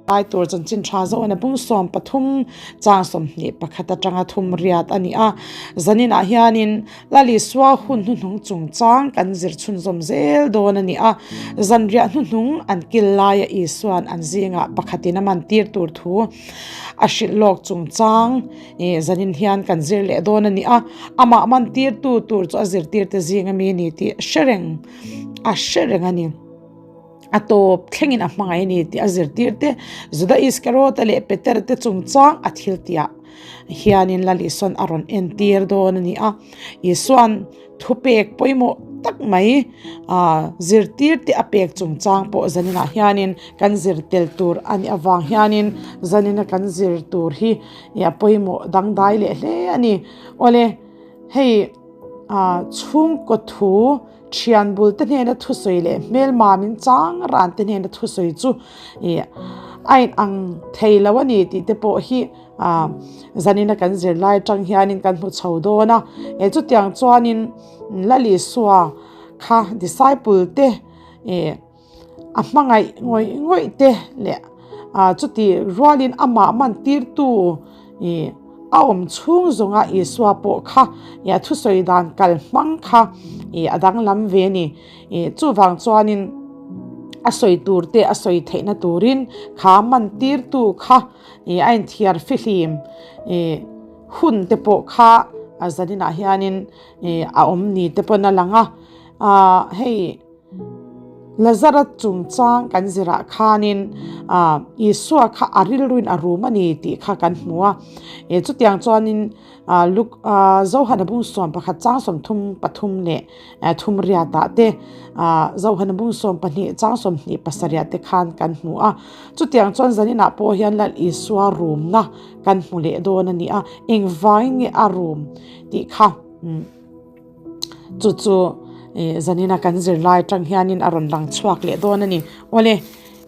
Lai tur chanchin tha zawhna bung 13 chang 21 atanga thum riat a ni a. Zaninah hianin Lalisua hun hnuhnung chungchang kan zir chhunzawm zel dawn a ni a. Zanriah hnuhnung an kil laia Isua'n an zingah pakhatin a man tir tur thu a hrilh lawk chungchang zanin hian kan zir leh dawn a ni a. Amah man tirtu tur chu a zirtirte zinga mi a ni tih hre reng a hre reng a ni. A tawp thlengin a hmangaih a ni tih a zirtir te, Juda Iskariota leh Petera te chungchang a thil tihah hianin Lal Isua'n a rawn entir dawn a ni a. Isua'n thupek pawimawh tak mai zirtir te a pek chungchang pawh zaninah hianin kan zir tel tur a nih avang hianin zanina kan zir tur hi a pawimawh dangdai leh hle a ni. Awle, hei chhungkaw thu. Thian bul te hnena thusawi leh hmelma min chang ran te hnena thusawi chu ih a in ang thei lo a ni tih te pawh hi ah zanina kan zirlai atang hianin kan hmu chho dawn a eh chutiang chuanin Lalisua kha disciple te ih a hmangaih ngawih ngawih te leh ah chuti rualin amah man tirtu ih a awm chhung zawnga Isua pawh kha ih a thusawi dan kal hmang kha ih a danglam ve a ni ih chuvang chuanin a sawi tur te a sawi theihna turin kha man tirtu kha ih a inthiar fihlim ih hun te pawh kha a zaninah hianin ih a awm ni te pawn a lang a ah hei. Lazara chungchang kan zirah khanin Isua kha a rilruin a rum a ni tih kha kan hmu a. Chutiang chuanin Luk Zohana bung sawm pakhat chang sawmthum pathum leh thum riatah te Zohana bung sawm pahnih chang sawmhnih pasarih te khan kan hmu a. Chutiang chuan zaninah pawh hian Lal Isua rumna kan hmu leh dawn a ni a. Engvangin nge a rum tih kha. Chu chu ih zanina kan zirlai atang hianin a rawn lang chhuak leh dawn a ni. Awle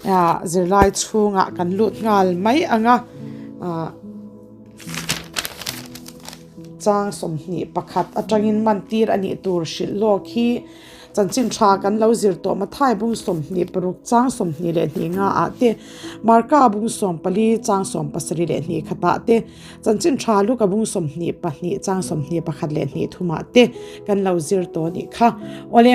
ah zirlai chhungah kan lut nghal mai ang a ah chang 21 atangin man tir a nih tur hrilh lawk hi. Chanchin tha kan lo zir tawh Mathai bung 26 chang 22 nga ah te, Marka bung 14 chang 72 khatah te, Chanchin tha Luka bung 22 chang 21 leh hnih thumah te kan lo zir tawh nih kha. Awle,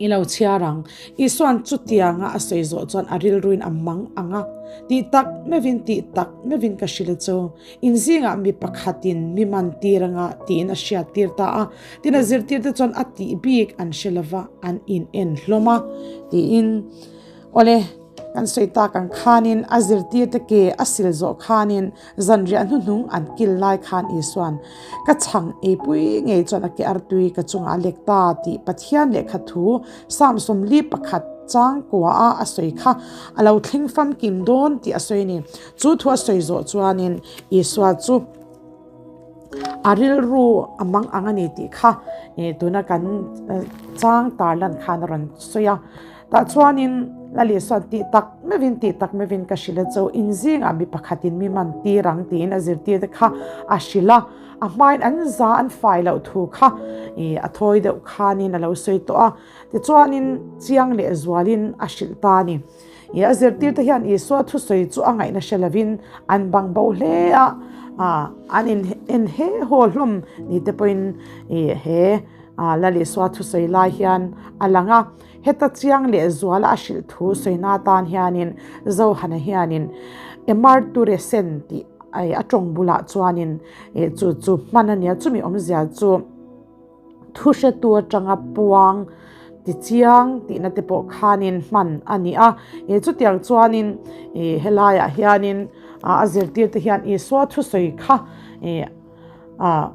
i lo chhiar ang. Isuan chutianga a sawi zawh chuan a rilruin a mang ang a, Tih tak meuhin tih tak meuhin ka hrilh chu. In zingah mi pakhatin mi man tir anga tiin a hriat tir ta a, tin a zirtirte chuan a tih bik an hre lova an in en hlawm a tiin awle kan sawi tak ang khanin a zirtirte ke a sil zawh khanin zanriah hnuhnung an kil lai khan Isuan ka chhang eipui ngei chuan a ke artui ka chungah a lek ta tih Pathian lehkha thu Psalm 41 changkua a a sawi kha a lo thleng famkim dawn tih a sawi a ni. Chu thu a sawi zawh chuanin Isua chu a rilru a mang ang a ni tih kha tuna kan chang tar lan khan a rawn sawi a. Tah chuanin Lal Isua'n tih tak meuhin tih tak meuhin ka hrilh a chu in zingah mi pakhatin mi man tir ang tiin a zirtirte kha a hrilh a. A hmain an za an fai loh thu kha a thawi deuh khanin a lo sawi tawh a. Tichuanin chiang leh zualin a hrilh ta a ni. I a zirtirte hian Isua thusawi chu a ngaihna hre lovin an bang bo hle a, an in en he haw hlawm ni te pawhin i he Lal Isua thusawi lai hian a lang a. Heta chiang leh zuala a hrilh thu sawina atan hianin Zohana hianin Emarturesen tih a tawng bulah chuanin chu chu hman a nia, chumi awmzia chu. Thu hretu atanga puang tichiang tihna te pawh khanin hman a ni a. Ih chutiang chuanin ih helaiah hianin a zirtirte hian Isua thusawi kha ih ah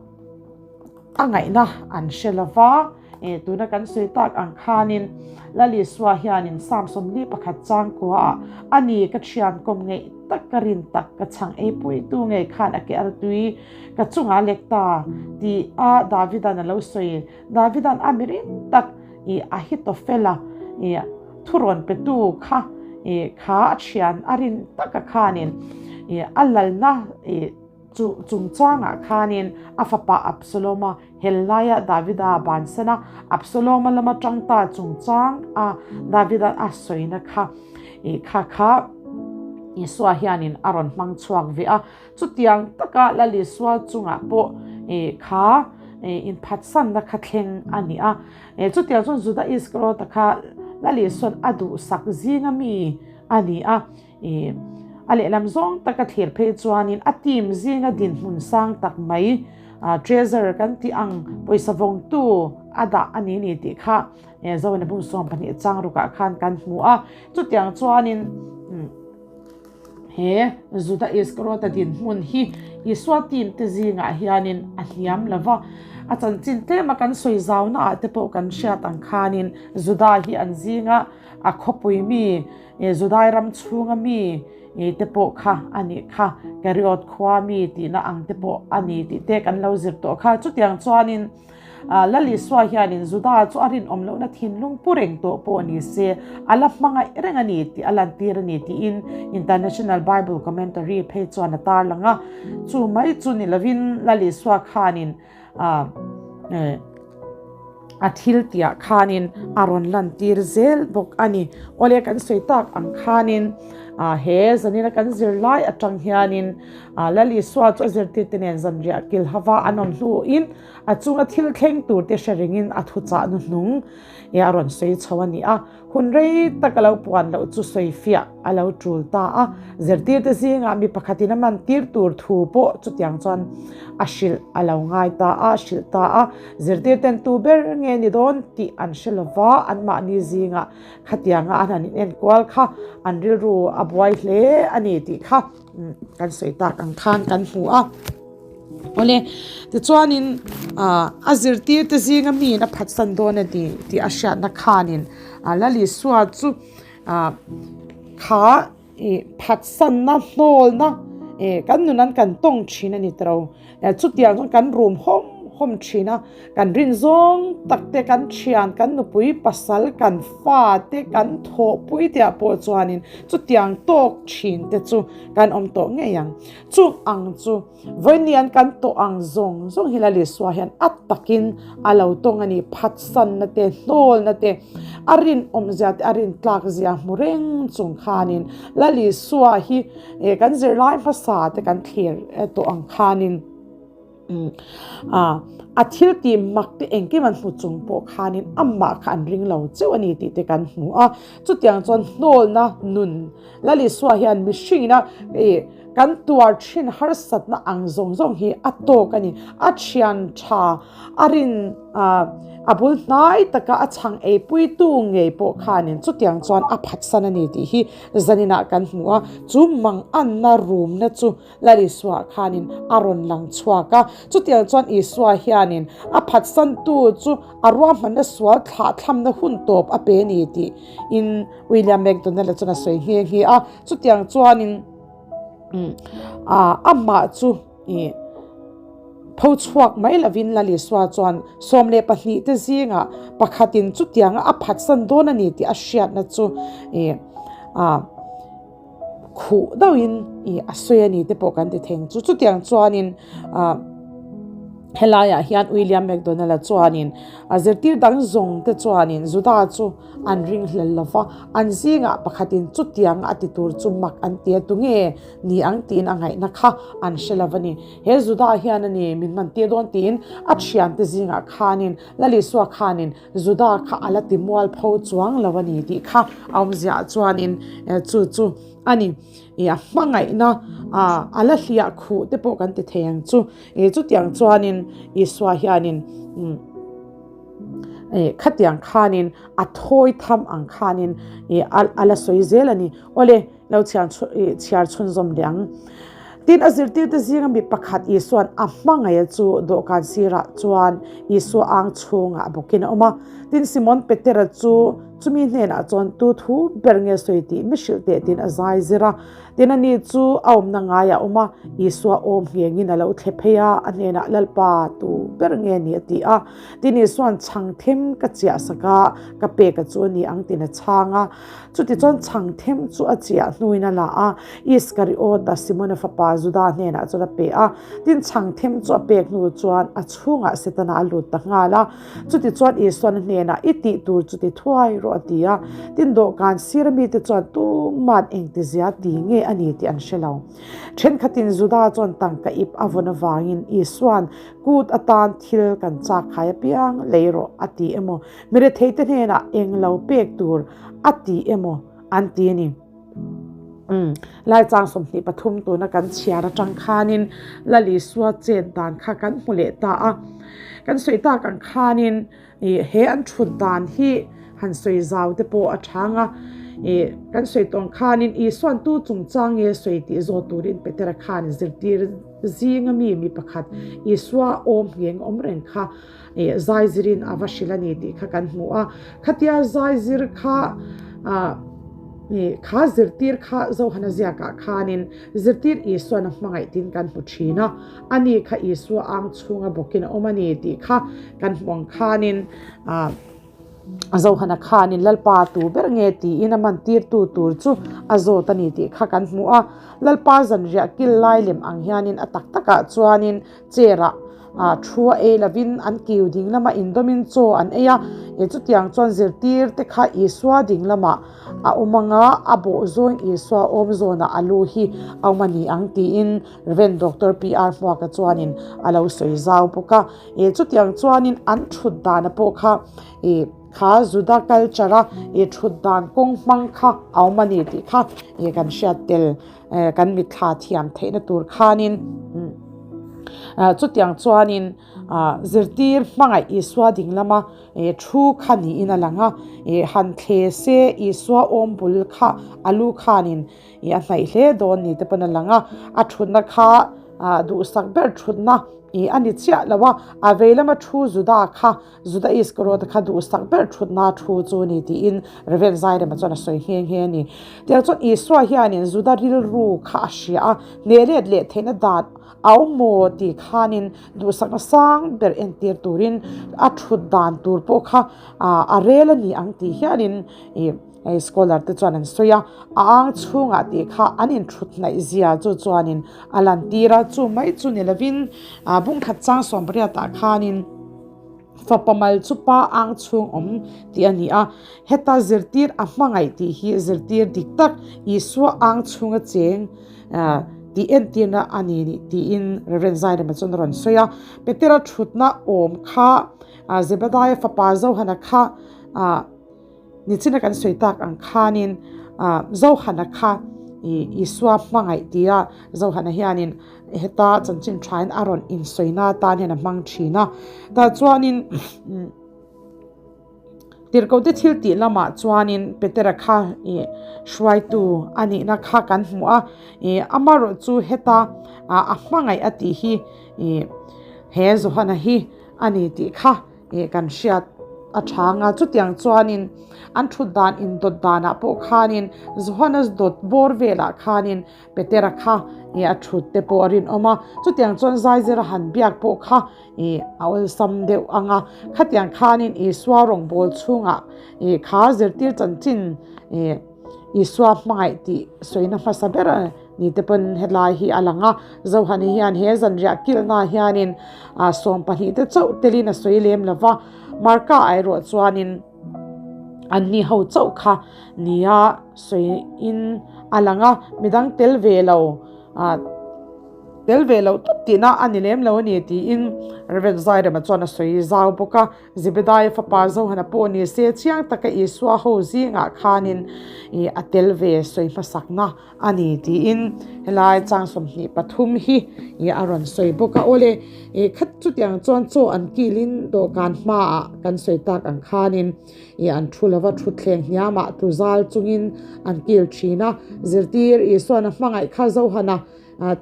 a ngaihna an hre lo va. Ih tuna kan sawi tak ang khanin Lal Isua hianin Psalm 41 changkuaah a ni ka thian kawm ngeih tak ka rin tak ka chhang eipuitu ngei khan a ke artui Ka chungah lek ta, ti a Davidan a lo sawi. Davidan a mi rin tak i Ahithophela i thurawn petu kha i kha a thian a rin taka khanin i a lalna i chu chungchangah khanin a fapa Absaloma hel laia Davida bansan a, Absaloma lama tang ta chungchang a Davidan a sawina kha i kha kha. Isua hianin a rawn hmang chhuak ve a. Chutiang taka Lal Isua chungah pawh kha inphatsanna kha thleng a ni a. Chutiang chuan Juda Iskariota kha Lal Isua'n a duhsak zinga mi a ni a. A lehlam zawng taka thlir phei chuanin a team zinga dinhmun sang tak mai treasurer kan tih ang pawisa vawngtu a dah a ni ni tih kha Zohna bung 12 chang rukah khan kan hmu a. Chutiang chuanin he Juda Iskariota dinhmun hi Isua team te zingah hianin a hniam lo va, a chanchin tlema kan sawi zaunaah te pawh kan hriat ang khanin Juda hi an zinga a khawpui mi, Judai ram chhunga mi te pawh kha a nih kha, Keriot khua mi tihna ang te pawh a ni tih te kan lo zir tawh kha. Chutiang chuanin Lal Isua hianin Juda chu a rinawm lohna thinlung pu reng tawh pawh ni se, a la hmangaih reng a ni tih a lantir a ni tiin International Bible Commentary phei chuan a tarlang a. Chu mai chu ni lovin Lal Isua khanin a thil tihah khanin a rawn lantir zel bawk a ni. Awle kan sawi tak ang khanin he zanina kan zirlai atang hianin Lal Isua chu a zirtirte nen zanriah kilhava an awm hnuin a chunga thil thleng turte hre ringin a thuchah hnuhnung a rawn sawi chho a ni a. Hun rei tak a lo puan loh chu sawi fiah a lo tul ta a. Zirtirte zingah mi pakhatin a man tir tur thu pawh chutiang chuan a hrilh a lo ngai ta a, a hrilh ta a. Zirtirten tu ber nge ni dawn tih an hre lo va, anmahni zingah khatianga an han inenkual kha an rilru a buai hle a ni tih kha. Kan sawi tak ang khan kan hmu a. Awle, tichuanin a zirtirte zinga miin a phatsan dawn a ni tih a hriatna khanin Lal Isua chu kha phatsanna hnawlna kan nun an kan tawng thin a ni tiro. Chutiang chuan kan rum hawm hawm thin a, kan rin zawng tak te, kan thian, kan nupui pasal, kan fa te, kan thawhpui te ah pawh chuanin chutiang tawk thin te chu kan awm tawh ngei ang. Chung ang chu vawiin kan tawh ang zawng zawng hi Lal Isua hian a takin a lo tawng a ni, phatsanna te, hnawlna te, a rinawmzia te, a rintlakzia hmu reng chung khanin Lal Isua hi E kan zirlai hmasa te kan thlir tawh ang khanin a thil tih mak te engkim an hmu chung pawh khanin amah kha an ring lo cheuh a ni tih te kan hmu a. Chutiang chuan hnawlna nun Lal Isua hian mihringina e kan tuar thin harsatna ang zawng zawng hi a tawk a ni. A thian tha a rin a bul hnai taka a chhang eipuitu ngei pawh khanin chutiang chuan a phatsan a ni tih hi Zaninah kan hmu a, chu manganna rumna chu Lal Isua khanin a rawn lang chhuak a. Chutiang chuan Isua hianin a phatsantu chu a ruahmanna sual thlahthlamna hun tawp a pe ni tiin William McDonald-a chuan a sawi nghe nghe a. Chutiang chuanin amah chu ih Pho chhuak mai lovin Lal Isua chuan 12 te zingah pakhatin chutianga a phatsan dawn a ni tih a hriatna chu ih ah khuh deuhin ih a sawi a ni te pawh kan ti thei ang chu. Chutiang chuanin ah helaiah hian William McDonald-a chuanin a zirtir dang zawng te chuanin Juda chu an ringhlel lo va, an zingah pakhatin chutianga a ti tur chu mak an ti a, tunge ni ang tiin a ngaihna kha an hre lo a ni. He Juda hian a ni min man tir dawn tiin a thiante zingah khanin Lal Isua khanin Juda kha a la ti mual pho chuang lo a ni tih kha a awmziaah chuanin chu chu a ni. A hmangaihna a la hliah khuh te pawh kan ti thei ang chu. Chutiang chuanin Isua hianin khatiang khanin a thawi tham ang khanin a la sawi zel a ni. Awle. Lo chhiar chhunzawm leh ang. Tin, a zirtirte zinga mi pakhat Isua'n a hmangaih chu dawhkan sirah chuan Isua ang chhungah bawkin a awm a. Tin, Simon Petera chu chumi hnenah chuan tu thu ber nge sawi tih mi hrilh teh tiin a zai zir a. Tin, ani chu a awmna ngaiah a awm a, Isua awm nghengin a lo thle phei a, a hnenah Lalpa tu ber nge ni a ti a. Tin, Isua'n chhang them ka chiah sak a, ka peka chu a ni ang tiin a chhang a. Chutichuan chhang them chu a chiah hnuin a la a, Iskariota, Simona fapa Juda hnenah chuan a pe a. Tin, chhang them chu a pek hnu chuan a chhungah Setana a lut ta nghal a. Chutichuan Isuan a hnenah, I tih tur chu ti thuai rawh. rawh a ti a. Tin, dawhkan sir mite chuan tuman engtizia ti nge a ni tih an hre lo. Thenkhatin Juda chuan tangka ip a vawn avangin Isua'n kut atan thil kan chak khai apiang lei rawh a ti emaw, miretheite hnenah eng lo pek tur a ti emaw an ti a ni. Umm, Laichang 23 tuna kan chhiar atang khanin Lal Isua chet dan kha kan hmu leh ta a. Kan sawi tak ang khanin ih he an thut dan hi han sawi zau te pawh a chang a. Ih kan sawi tawng khanin Isua'n tu chungchang nge sawi tih zawt turin Petera khan zirtir zinga mi mi pakhat Isua awm ngheng awm reng kha ih zai zirin a va hrilh a ni tih kha kan hmu a. Khatia zai zir kha ah ih kha zirtir kha Zohana ziakah khanin zirtir Isua'n a hmangaih tiin kan hmu thin a. Ani kha Isua ang chhunga bawkin a awm a ni tih kha kan hmu ang khanin ah Zohana khanin Lalpa tu ber nge tiin a mantirtu tur chu a zawt a ni tih kha kan hmu a. Lalpa zanriah kil lai lem ang hianin a tak takah chuanin chair ah thu a ei lovin an kiu ding lama indawmin chaw an ei a, e chutiang chuan zirtir te kha Isua ding lamah a awm ang a, a bawh zawng Isua awm zawnah a lu hi a awm a ni ang tiin Rev. Doctor PR Hmuaka chuanin a lo sawi zau bawk a, e chutiang chuanin an thut dana pawh kha e kha Juda culture a e thut dan kawng hmang kha a awm a ni tih kha e kan hriat tel. Kan mitthla thiam theihna tur khanin chutiang chuanin zirtir hmangaih Isua ding lama thu kha niin a lang a, han thle se Isua awm bul kha a lu khanin a hnaih hle dawn ni te pawn a lang a, a thutna kha duhsak ber thutna a ni chiah lo a, a vei lama thu Juda kha Juda Iskariot kha duhsak ber thutna thu chu a ni tiin Rev. Zairema chuan a sawi nghe nghe a ni. Tiang chuan Isua hianin Juda rilru kha a hria a, hneh let leh theihna dan a awm maw tih khanin duhsakna sang ber entir turin a thut dan tur pawh kha a rel a ni ang tih hianin ih scholar te chuan an sawi a. A ang chhungah tih kha an inthut hnaih zia chu chuanin a lantir a, chu mai chu ni lovin bungkhat chang sawmpariatah khanin, Fapa mal chu pa ang chhung awm tih a ni a, heta zirtir a hmangaih tih hi zirtir dik tak Isua ang chhunga cheng tih entirna a ni nih tiin Rev. Zairema chuan a rawn sawi a. Petera thutna awm kha Zebediah fapa Johana kha Nichina kan sawi tak ang khanin Zohana kha Isua hmangaih tia Zohana hianin heta chanchin thain a rawn insawina atan hian a hmang thin a. Tah chuanin Tirhkohte thil tih lamah chuanin Petera kha hruaitu a nihna kha kan hmu a. Amaherawh chu heta a hmangaih a tih hi he Zohana hi a ni tih kha Ih kan hriat a chhang a, chutiang chuanin an thut dan indawt danah pawh khanin Johannes dawt bawr velah khanin Petera kha ih a thut te pawh a rinawm a, chutiang chuan Zaizira han biak pawh kha ih a awlsam deuh ang a, khatiang khanin Isua rawngbâwl chhungah ih kha zirtir chanchin ih Isua hmangaih tih sawina hmasa ber a ni te pawn helai hi a lang a, Zohani hian he zanriah kilhna hianin 12 te chauh telin a sawi lem lo va, Marka ah erawh chuanin anni ho chauh kha nia sawiin a lang a, midang tel ve lo tel ve loh tawp tihna a ni lem lo a ni tiin Rev Zairema chuan a sawi zau bawk a. Zebedaia fapa Johana pawh ni se chiang taka Isua ho zingah khanin a tel ve sawi hmasakna a ni tiin helai chang 23 hi a rawn sawi bawk a. Awle, khat chutiang chuan chaw an kilin dawhkan hmaah kan sawi tak ang khanin an thu lova thutthleng hniamah tluzal chungin an kil thin a. Zirtir Isuan a hmangaih kha Johana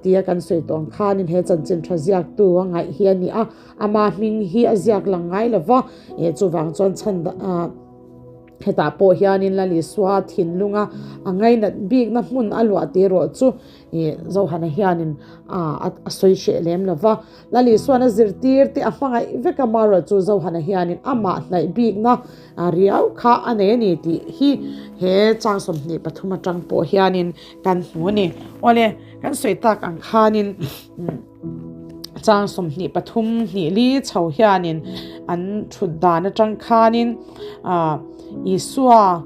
Tia kan sawi tawh ang khanin he chanchin tha ziaktu a ngaih hi a ni a, ama hming hi a ziak lang ngai lo va, chuvang chuan chhan hetah pawh hianin Lal Isua thinlunga a ngainat bikna hmun a luah tih erawh chu Johana hianin a sawi hreh lem lo va. Lal Isuan a zirtir te a hmangaih vek a, amaherawh chu Johana hianin amah hnaih bikna riau kha a nei a ni tih hi he chang 23 atang pawh hianin kan hmu a ni. Awle, kan sawi tak ang khanin chang 23 hnih li chho hianin an thut dan atang khanin ah. Isua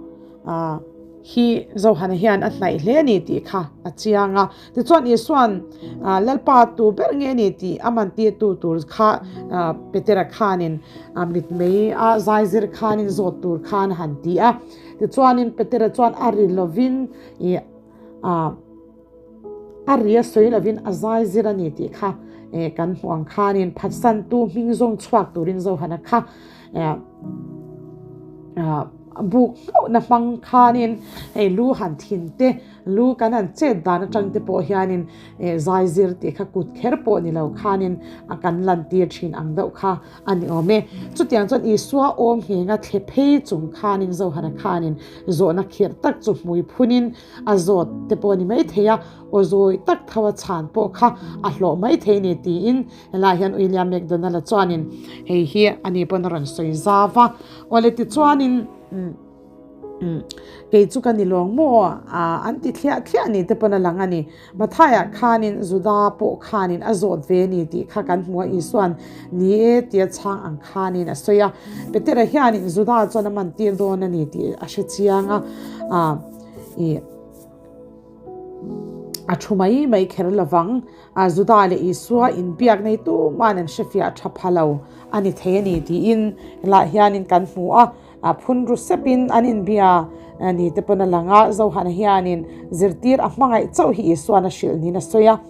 hi Johana hian a hnaih hle a ni tih kha a chiang a. Tichuan Isua'n Lalpa tu ber nge ni tih a mantirtu tur kha Petera khanin mitmei a zaizir khanin zawt tur khan a han ti a. Tichuanin Petera chuan a ri lovin ih a ri a sawi lovin a zaizir a ni tih kha kan hmuh ang khanin phatsantu hming zawng chhuak turin Johana kha buk hlauhna hmang khanin hei lu han thin te Lu kan han chet dan atang te pawh hianin zaizir tih kha kut kher pawh ni lo khanin a kan lantir thin ang deuh kha a ni awm e. Chutiang chuan Isua awm nghenga thle phei chung khanin Zohana khanin zawhna khirh tak chu hmui phunin a zawt te pawh a ni maithei a, aw zawi tak tho a chhan pawh kha a hlawh maithei ni tiin helaiah hian William McDonald-a chuanin hei hi ani pawn a rawn sawi zau va. Awle tichuanin. Kei chu ka ni lawng maw? An ti thliah thliah ni te pawn a lang a ni. Matthaiah khanin Juda pawh khanin a zawt ve ni tih kha kan hmu a, Isua'n ni e tia chhang ang khanin a sawi a. Petera hianin Juda chuan a mantir dawn a ni tih a hre chiang a, ih a thu mai mai kher lovang. Juda leh Isua inbiak nei tuma'n an hrefiah tha pha lo a ni thei a ni tiin helaiah hianin kan hmu a. A phun ru sepin an inbia ni te pawn a lang a, Zohana hianin zirtir a hmangaih chauh hi Isuan a hrilh niin a sawi a.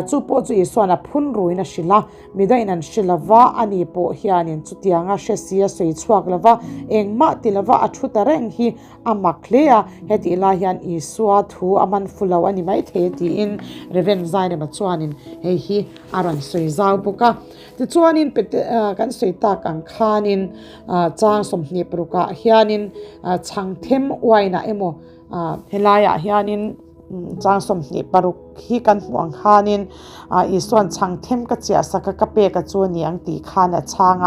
Chu pawh chu Isuan a phun ruin a hrilh a, midangin an hre lo va, ani pawh hianin chutianga hre si a sawi chhuak lo va, engmah ti lo va a thu ta reng hi a mak hle a, hetih lai hian Isua thu a man fu lo a ni maithei tiin Rev. Zairema chuanin hei hi a rawn sawi zau bawk a. Tichuanin kan sawi tak ang khanin chang 26ah hianin chhang them uainah emaw helaiah hianin chang 26 hi kan hmuh ang khanin Isua'n chhang them ka chiah sak a ka pek a chu a ni ang tih khan a chhang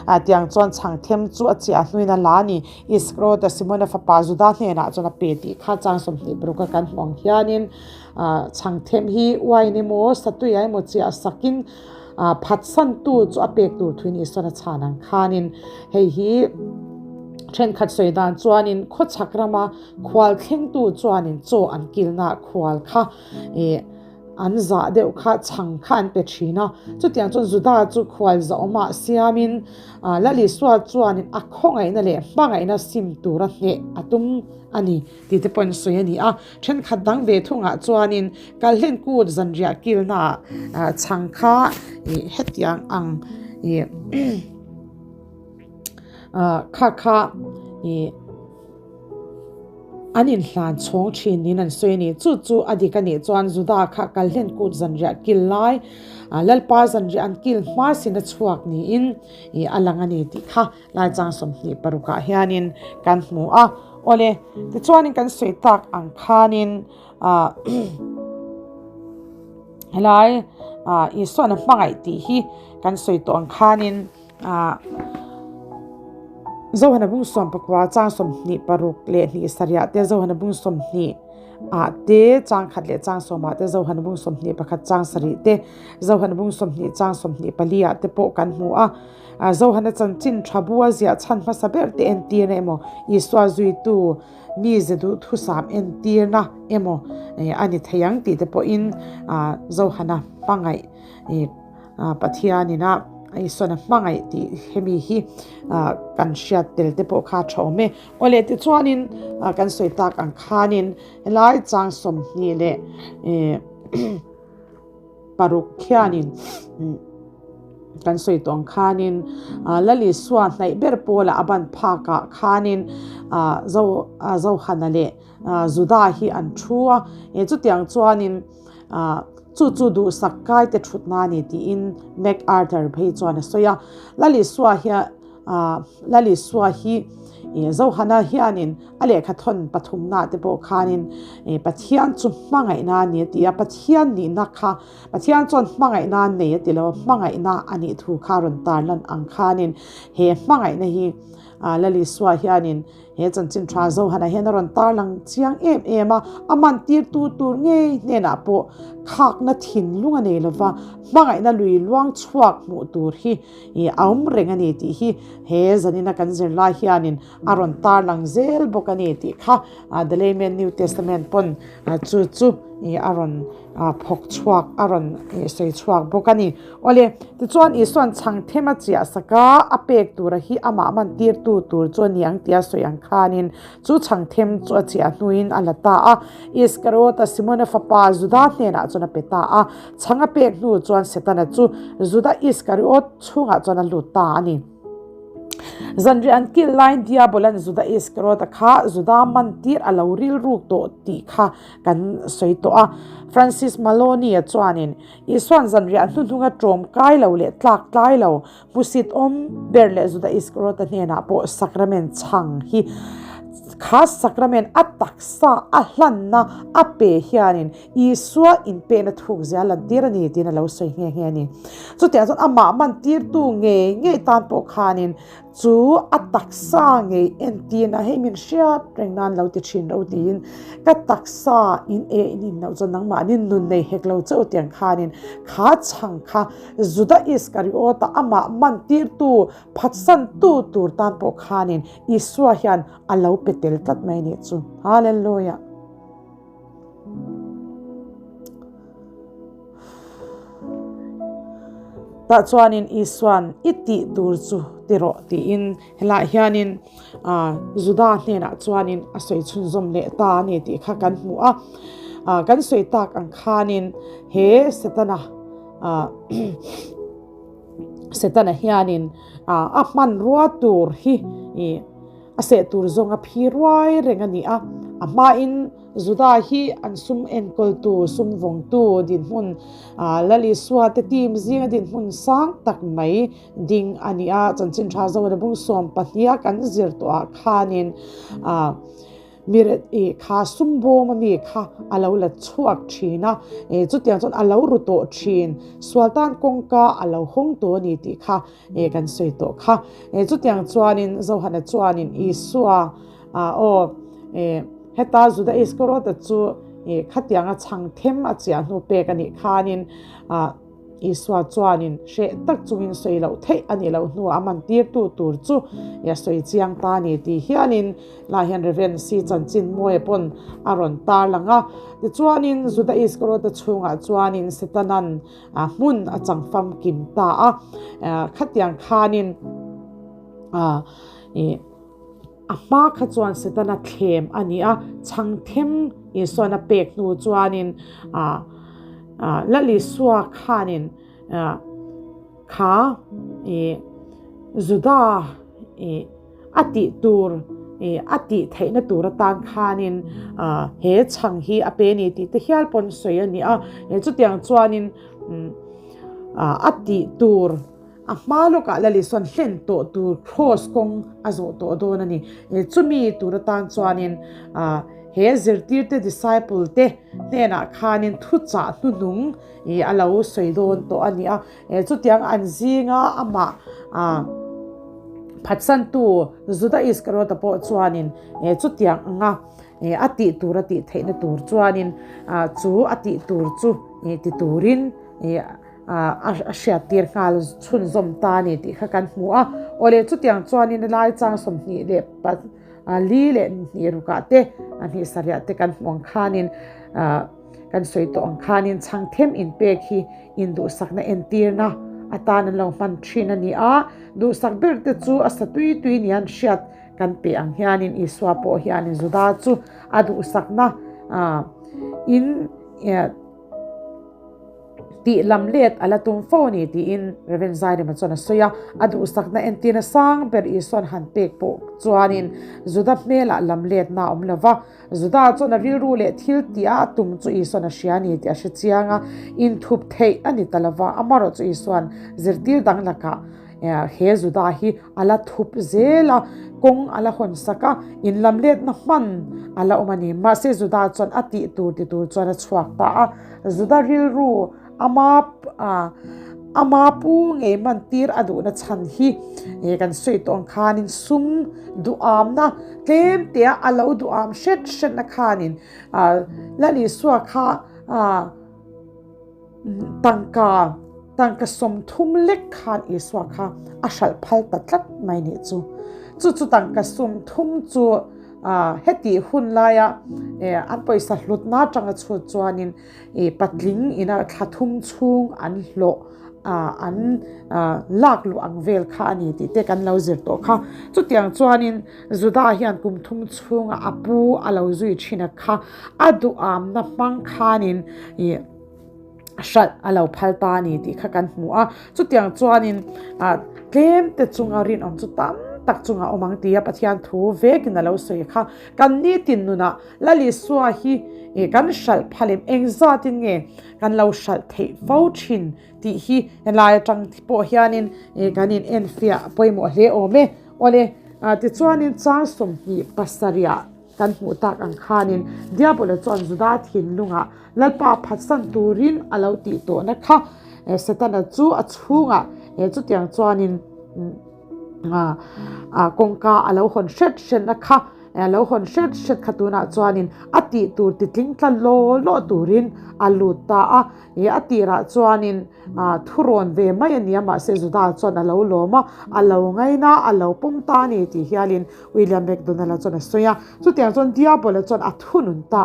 a, tiang chuan chhang them chu a chiah hnuin a la a ni. Iskariota Simona fapa Juda hnenah chuan a pe tih kha chang 26 a kan hmuh ang hianin chhang them hi uain emaw satuiah emaw chiah sakin Phatsantu chu a pek tur thuin Isuan a chhan ang khanin hei hi thenkhat sawi dan chuanin khawchhak rama khual thlengtu chuanin chaw an kilna khual kha ih an zah deuh kha chhang kha an pe thin a. Chutiang chuan Juda chu khual zahawmah siamin Lal Isua chuanin a khawngaihna leh hmangaihna sim tura hneh a tum a ni. Tih te pawhin sawi a ni a, thenkhat dang ve thungah chuanin Kalhlen kut zanriah kilnaah chhang kha ih hetiang ang ih kha kha ih an inhlan chhawng thin niin an sawi a ni. Chu chu a dik a nih chuan Juda kha Kalhlen kut zanriah kil lai Lalpa zanriah an kil hma sin a chhuak niin ih a lang a ni tih kha Lai chang 26 ah hianin kan hmu a, awle tichuanin kan sawi tak ang khanin ah helai ah Isuan a hmangaih tih hi kan sawi tawh ang khanin ah Zohana bung 19 chang 26 leh hnih sarih ah te Zohana bung 20 ah te chang khat leh chang sawm ah te Zohana bung 21 chang sarih te Zohana bung 20 chang 24 ah te pawh kan hmu a. Zohana chanchin tha bu a ziah chhan hmasa ber te entirna emaw, Isua zuitu mi ze duh thusam entirna emaw a ni thei ang tih te pawhin Zohana hmangaih Pathianin a Isuana hmangaih tih hemi hi kan hriat tel te pawh kha a tha awm e. Awle tichuanin kan sawi tak ang khanin helai chang 20 leh paruk khianin kan sawi tawh ang khanin Lal Isua hnaih ber pawlah a ban phakah khanin Zo Zohana leh Juda hi an thu a, chutiang chuanin chu chu duhsak kaite thutna a ni tiin MacArthur phei chuan a sawi a. Lal Isua hian Lal Isua hi Zohana hianin A lehkha thawn pathumna te pawh khanin Pathian chu hmangaihna a ni a ti a, Pathian nihna kha Pathian chuan hmangaihna a nei a ti lo a, hmangaihna a nih thu kha a rawn tarlan ang khanin he hmangaihna hi Lal Isua hianin He chanchin tha Zohana hian a rawn tarlang chiang em em a, a mantirtu tur ngei hnenah pawh khakna thinlung a nei lova, hmangaihna lui luang chhuak hmuh tur hi a awm reng a ni tih hi he zanina kan zirlai hianin a rawn tarlang zel bawk a ni tih kha The Layman New Testament pawn chu chu a rawn phawk chhuak a rawn sawi chhuak bawk a ni. Awle, tichuan Isua'n chhang them a chiah sak a, a pek tura hi amah man tirtu tur chu a ni ang tia sawi ang khanin chu chhang them chu a chiah hnuin a la ta a. Iskariota Simona fapa Juda hnenah chuan a pe ta a, chhang a pek hnu chuan Setana chu Juda Iskariot chhungah chuan a lut ta a ni. Zanriah an kilh laiin Diabolan Juda Iskariota kha Juda man tir a lo rilruk tawh tih kha kan sawi tawh a. Francis Maloney-a chuanin Isua'n zanriah hnuhnunga ṭawm kai lo leh tlak tlai lo, hmusit awm ber leh Juda Iskariota hnenah pawh sakramen chhang hi kha sakramen a taksa a hlanna a pe hianin Isua inpehna thuk zia lantir a ni tiin a lo sawi nghe nghe a ni. Chutiang chuan amah mantirtu ngei ngei tan pawh khanin Chu a taksa ngei entirna hei min hriat reng nan lo ti thin ro tiin ka taksa in e in in loh chuan nangmahni nun nei hek lo che u tiang khanin kha chhang kha Juda Iskariota amah mantirtu phatsantu tur tan pawh khanin Isua hian a lo pe tel tlat mai nih chu. Hallelujah. Tah chuanin Isua'n i tih tur chu ti rawh tiin helaiah hianin Juda hnenah chuanin a sawi chhunzawm leh ta a ni tih kha kan hmu a. Kan sawi tak ang khanin he Setana Setana hianin a hmanrua tur hi a seh tur zawng a phi ruai reng a ni a. A hmain Juda hi an sum enkawltu, sum vawngtu dinhmun, Lal Isua te team zinga dinhmun sang tak mai ding a ni a. Chanchin tha Zohana bung 12 kan zir tawhah khanin mi kha sum bawm a mi kha a lo la chhuak thin a, chutiang chuan a lo ru tawh thin, sual tan kawngka a lo hawng tawh a ni tih kha kan sawi tawh kha. Chutiang chuanin Zohana chuanin Isua aw heta Juda Iskariota chu khatianga chhang them a chiah hnu pek a nih khanin Isua chuanin hreh tak chungin sawi loh theih a nih loh hnuah a mantirtu tur chu a sawi chiang ta a ni tih hianin lah hian Rev. C chanchin Mawia pawn a rawn tarlang a. Tichuanin Juda Iskariota chhungah chuanin Setanan a hmun a chang famkim ta a, khatiang khanin a hma kha chuan Setana thlem a ni a, chhangthem Isuan a pek hnu chuanin Lal Isua khanin kha Juda A tih tur, a tih theihna tur atan khanin he chhang hi a pe ni tih te hial pawn sawi a ni a. Chutiang chuanin a tih tur a hma lawkah Lal Isua'n hlen tawh tur cross kawng a zawh tawh dawn a ni. Chumi tur atan chuanin he zirtirte, disciple te hnenah khanin thuchah hnuhnung a lo sawi dawn tawh a ni a. Chutiang an zinga amah phatsantu Juda Iskariota pawh chuanin chutiang anga a tih tur a tih theihna tur chuanin chu a tih tur chu ti turin a hriattir nghal chhunzawm ta a ni tih kha kan hmu a. Awle chutiang chuanin lai chang 24 leh hnih rukah te hnih sarihah te kan hmu ang khanin Kan sawi tawh ang khanin chhang them inpek hi induhsakna entirna atan an lo hman thin a ni a, duhsak ber te chu a sa tui tui nia an hriat kan pe ang hianin Isua pawh hianin Juda chu a duhsakna in tih lam let a la tum fo a ni tiin Rev. Zairema chuan a sawi a, a duhsakna entirna sang ber Isua'n han pek pawh chuanin Juda hmelah lam letna a awm lo va. Juda chuan a rilru leh thil tih a tum chu Isua'n a hria a ni tih a hre chiang a, inthup theih a ni ta lo va, amaherawh chu Isua'n zirtir dang lakah he Juda hi a la thup zel a, kawng a la hawn sak a, inlamletna hman a la awm a ni. Mahse Juda chuan a tih tur ti tur chuan a chhuak ta a, Juda rilru ama. Ama pu ngei man tir a duhna chhan hi kan sawi tawh ang khanin sum duhamna tlem tea a lo duham hret hretna khanin Lal Isua kha tangka tangka 30 lek khan Isua kha a hralh phal ta tlat mai nih chu. Chu chu tangka 30 chu heti hun laia an pawisa hlutna atanga chhut chuanin I patling ina thla thum chhung an hlawh an lak luh ang vel kha a ni tih te kan lo zir tawh kha. Chutiang chuanin Juda hian kum thum chhunga a pu a lo zui thin a kha a duhamna hmang khanin i hralh a lo phal ta a ni tih kha kan hmu a. Chutiang chuanin tlem te chunga rinawm chu tam tak chunga awm ang tia Pathian thu vekin a lo sawi kha. Kan nitin nunah Lal Isua hi kan hralh phal em? Engzatin nge kan lo hralh theih fo thin tih hi helai atang pawh hianin kan in enfiah pawimawh hle awm e. Awle, tichuanin chang 27ah kan hmuh tak ang khanin Diabola chuan Juda thinlungah Lalpa phatsan turin a lo tih tawhna kha Setana chu a chhungah chutiang chuanin kawngka a lo hawn hret hretna kha A lo hawn hret hret kha tunah chuanin a tih tur ti tling tla law law turin a lut ta a. Ih a tirah chuanin thurawn ve mai a nia mahse Juda chuan a lo lawm a, a lo ngaina a, a lo pawm ta a ni tih hialin William McDonald-a chuan a sawi a. Chutiang chuan Diabola chuan a thunun ta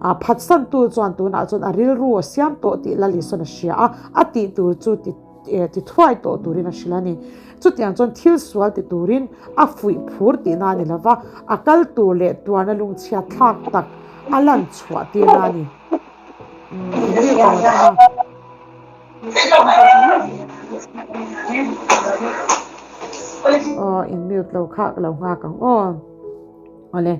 a. Phatsantu chuan tunah chuan a rilru a siam tawh tih Lalisona hria a, a tih tur chu ti ti thuai tawh turin a hrilh a ni. Chutiang chuan thil sual ti turin a fuih phur tihna a ni lo va, a kal tur leh tuarna lungchhiat thlak tak a lan chhuah tirna a ni. Aw, in mute lo kha ka lo nghak ang aw. Awle,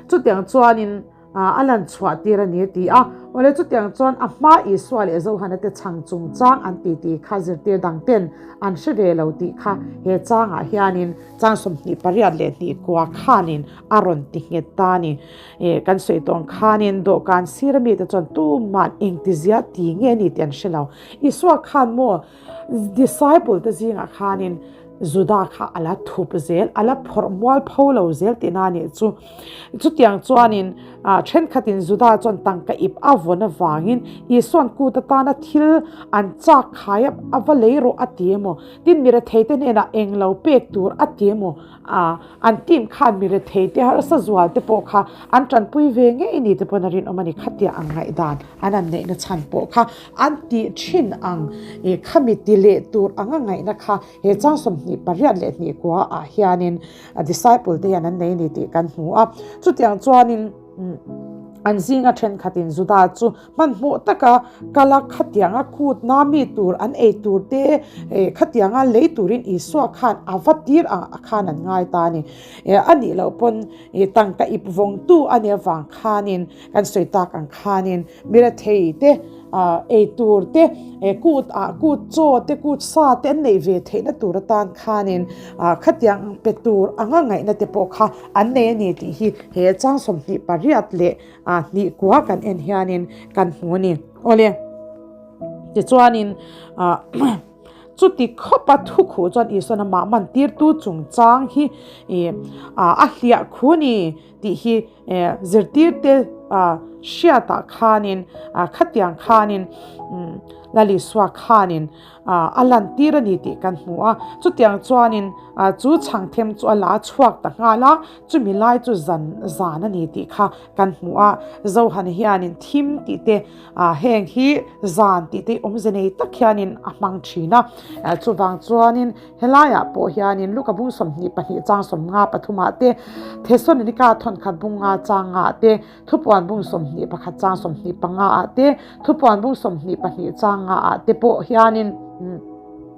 chutiang chuanin. A lan chhuah tir a ni a ti a. Awle chutiang chuan a hma Isua leh Johana te chhang chungchang an ti tih kha zirtir dang ten an hre ve lo tih kha he changah hianin chang 28 leh 2 khanin a rawn ti nghet ta a ni. Kan sawi tawng khanin dawhkan sir ami te chuan tuman engtizia ti nge a ni tih an hre lo. Isua khan maw Disciple te zingah khanin Juda kha a la thup zel, a la phawrh mual pho lo zel tihna a nih chu. Chutiang chuanin thenkhatin Juda chuan tangka ip a vawn avangin Isua'n kut atana thil an chak khai a, a va lei rawh a ti emaw, tin mirethei te hnenah eng lo pek tur a ti emaw, an team khan mirethei te harsa zual te pawh kha an tanpui ve ngei ni te pawn a rinawm a ni. Khatia ang ngaihdan an an neihna chhan pawh kha An tih thin ang i khami ti leh tur anga ngaihna kha he chang 28 leh 2 ah hianin a disciple te hian an nei a ni tih kan hmu a. Chutiang chuanin an zinga thenkhatin Juda chu hmanhmawh taka kal a, khatianga kutna mi tur an ei tur te khatianga lei turin Isua khan a va tir ang a khan an ngai ta a ni. A nih loh pawn tangka ip vawngtu a nih avang khanin kan sawi tak ang khanin Mirethei te, ei tur te, kut ah kut chaw te, kut sa te an neih ve theihna tur atan khanin khatiang ang pe tur anga ngaihna te pawh kha an nei a ni tih hi he chang 28 leh 2 kan en hianin kan hmu a ni. Awle, tichuanin chuti khawpa thukhuh chuan Isuan amah man tirtu chungchang hi a hliah khu a ni tih hi Zirtirte hriatah khanin khatiang khanin Lal Isua khanin a lantir a ni tih kan hmu a. Chutiang chuanin chu chhangthem chu a la chhuak ta nghal a, chumi lai chu zan zan a ni tih kha kan hmu a. Zohan hianin thim tih te heng hi zan tih te awmze nei tak hianin a hmang thin a. Chuvang chuanin Helaiah pawh hianin Luka bung 22 chang 53 ah te, Thesalonika thawnkhat bung nga chang nga ah te, Thupuan bung 21 chang 25 ah te, Thupuan bung 22 chang nga ah te pawh hianin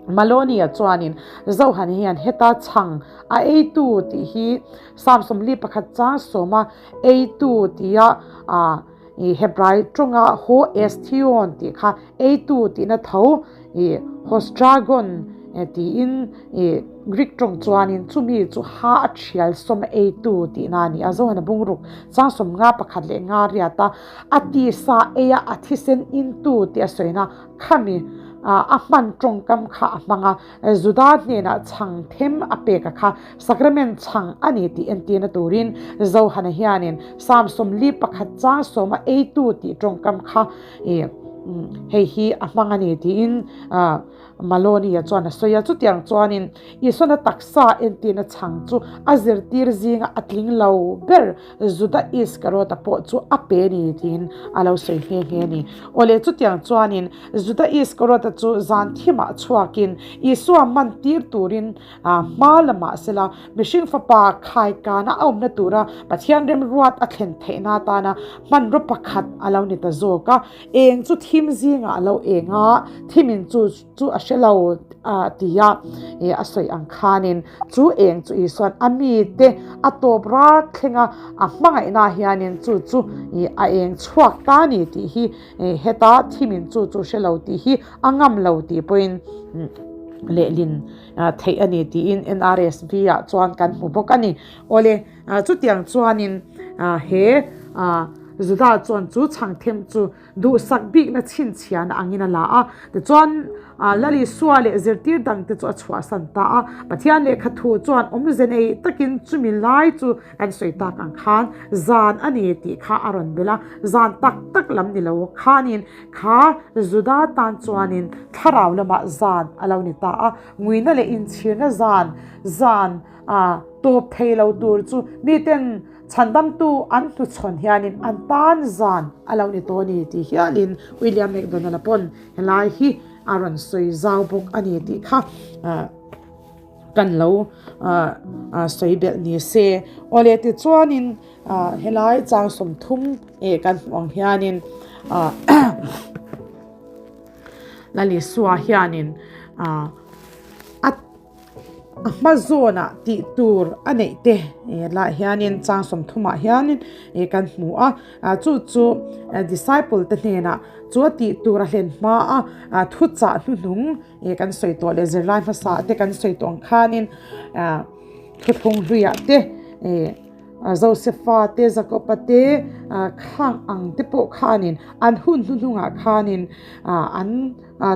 Malonia chuanin Zohan hian heta chhang a eitu tih hi Psalm 41 chang sawma eitu tia Hebrai tawnga ho estion tih kha eitu tihna tho hostragon tiin Greek tawng chuanin chumi chu ha a thial sawm eitu tihna a ni a. Zohana bungruk chang 51 leh 58 a tisa eia a thisen intu tih a sawina khami. a hman tawngkam kha a hmang a, Juda hnenah chhang them a pek a kha sacrament chhang a ni tih entirna turin Johana hianin Psalm 41 chang sawma eitu tih tawngkam kha hei hi a hmang a ni tiin Maloney-a chuan a sawi a. Chutiang chuanin Isuana taksa entirna chhang chu a zirtir zinga a tling lo ber Juda Iskariot-a pawh chu a pe ni tiin a lo sawi nghe nghe a ni. Awle, chutiang chuanin Juda Iskariot-a chu zan thimah chhuakin Isua man tir turin hma la mah sela, mihring fapa khaikana a awmna tura Pathian remruat a thlen theihna atana hmanraw pakhat a lo ni ta zawk a. Eng chu thim zingah a lo eng a, thimin chu chu a hre lo tia a sawi ang khanin chu eng chu Isuan a mite a tawp rat thlenga a hmangaihna hianin chu chu a eng chhuak ta ni tih hi heta thimin chu chu hre lo tih hi a ngam lo tih pawhin lehlin theih a ni tiin NRSV ah chuan kan hmu bawk a ni. Awle chutiang chuanin he Juda chuan chu chhangthem chu Duhsak bikna chhinchhiahna angin a la a, tichuan Lal Isua leh zirtir dangte chu a chhuahsan ta a. Pathian lehkha thu chuan awmze nei takin chumi lai chu kan sawi tak ang khan zan a ni tih kha a rawn belh a, zan tak tak lam ni lo khanin kha Juda tan chuanin thlarau lamah zan a lo ni ta a, nguina leh inchhirna zan, zan tawp thei lo tur chu miten Chhandamtu an hnuchhawn hianin an tan zan a lo ni tawh a ni tih hialin William McDonald-a pawn helai hi a rawn sawi zau bawk a ni tih kha kan lo sawi belh ni se. Awle tichuanin helai chang 30 kan hmuh ang hianin Lalisua hianin a A hma zawnah tih tur a neih te lah hianin chang 30 ah hianin ih kan hmu a chu chu disciple te hnenah chu a tih tur a hlen hma a thuchah hnuhnung ih kan sawi tawh leh zirlai hmasa te kan sawi tawh ang khanin ah thuthlung hluiah te ih Josefa te Jakoba te khang ang te pawh khanin an hun hnuhnungah khanin ah an.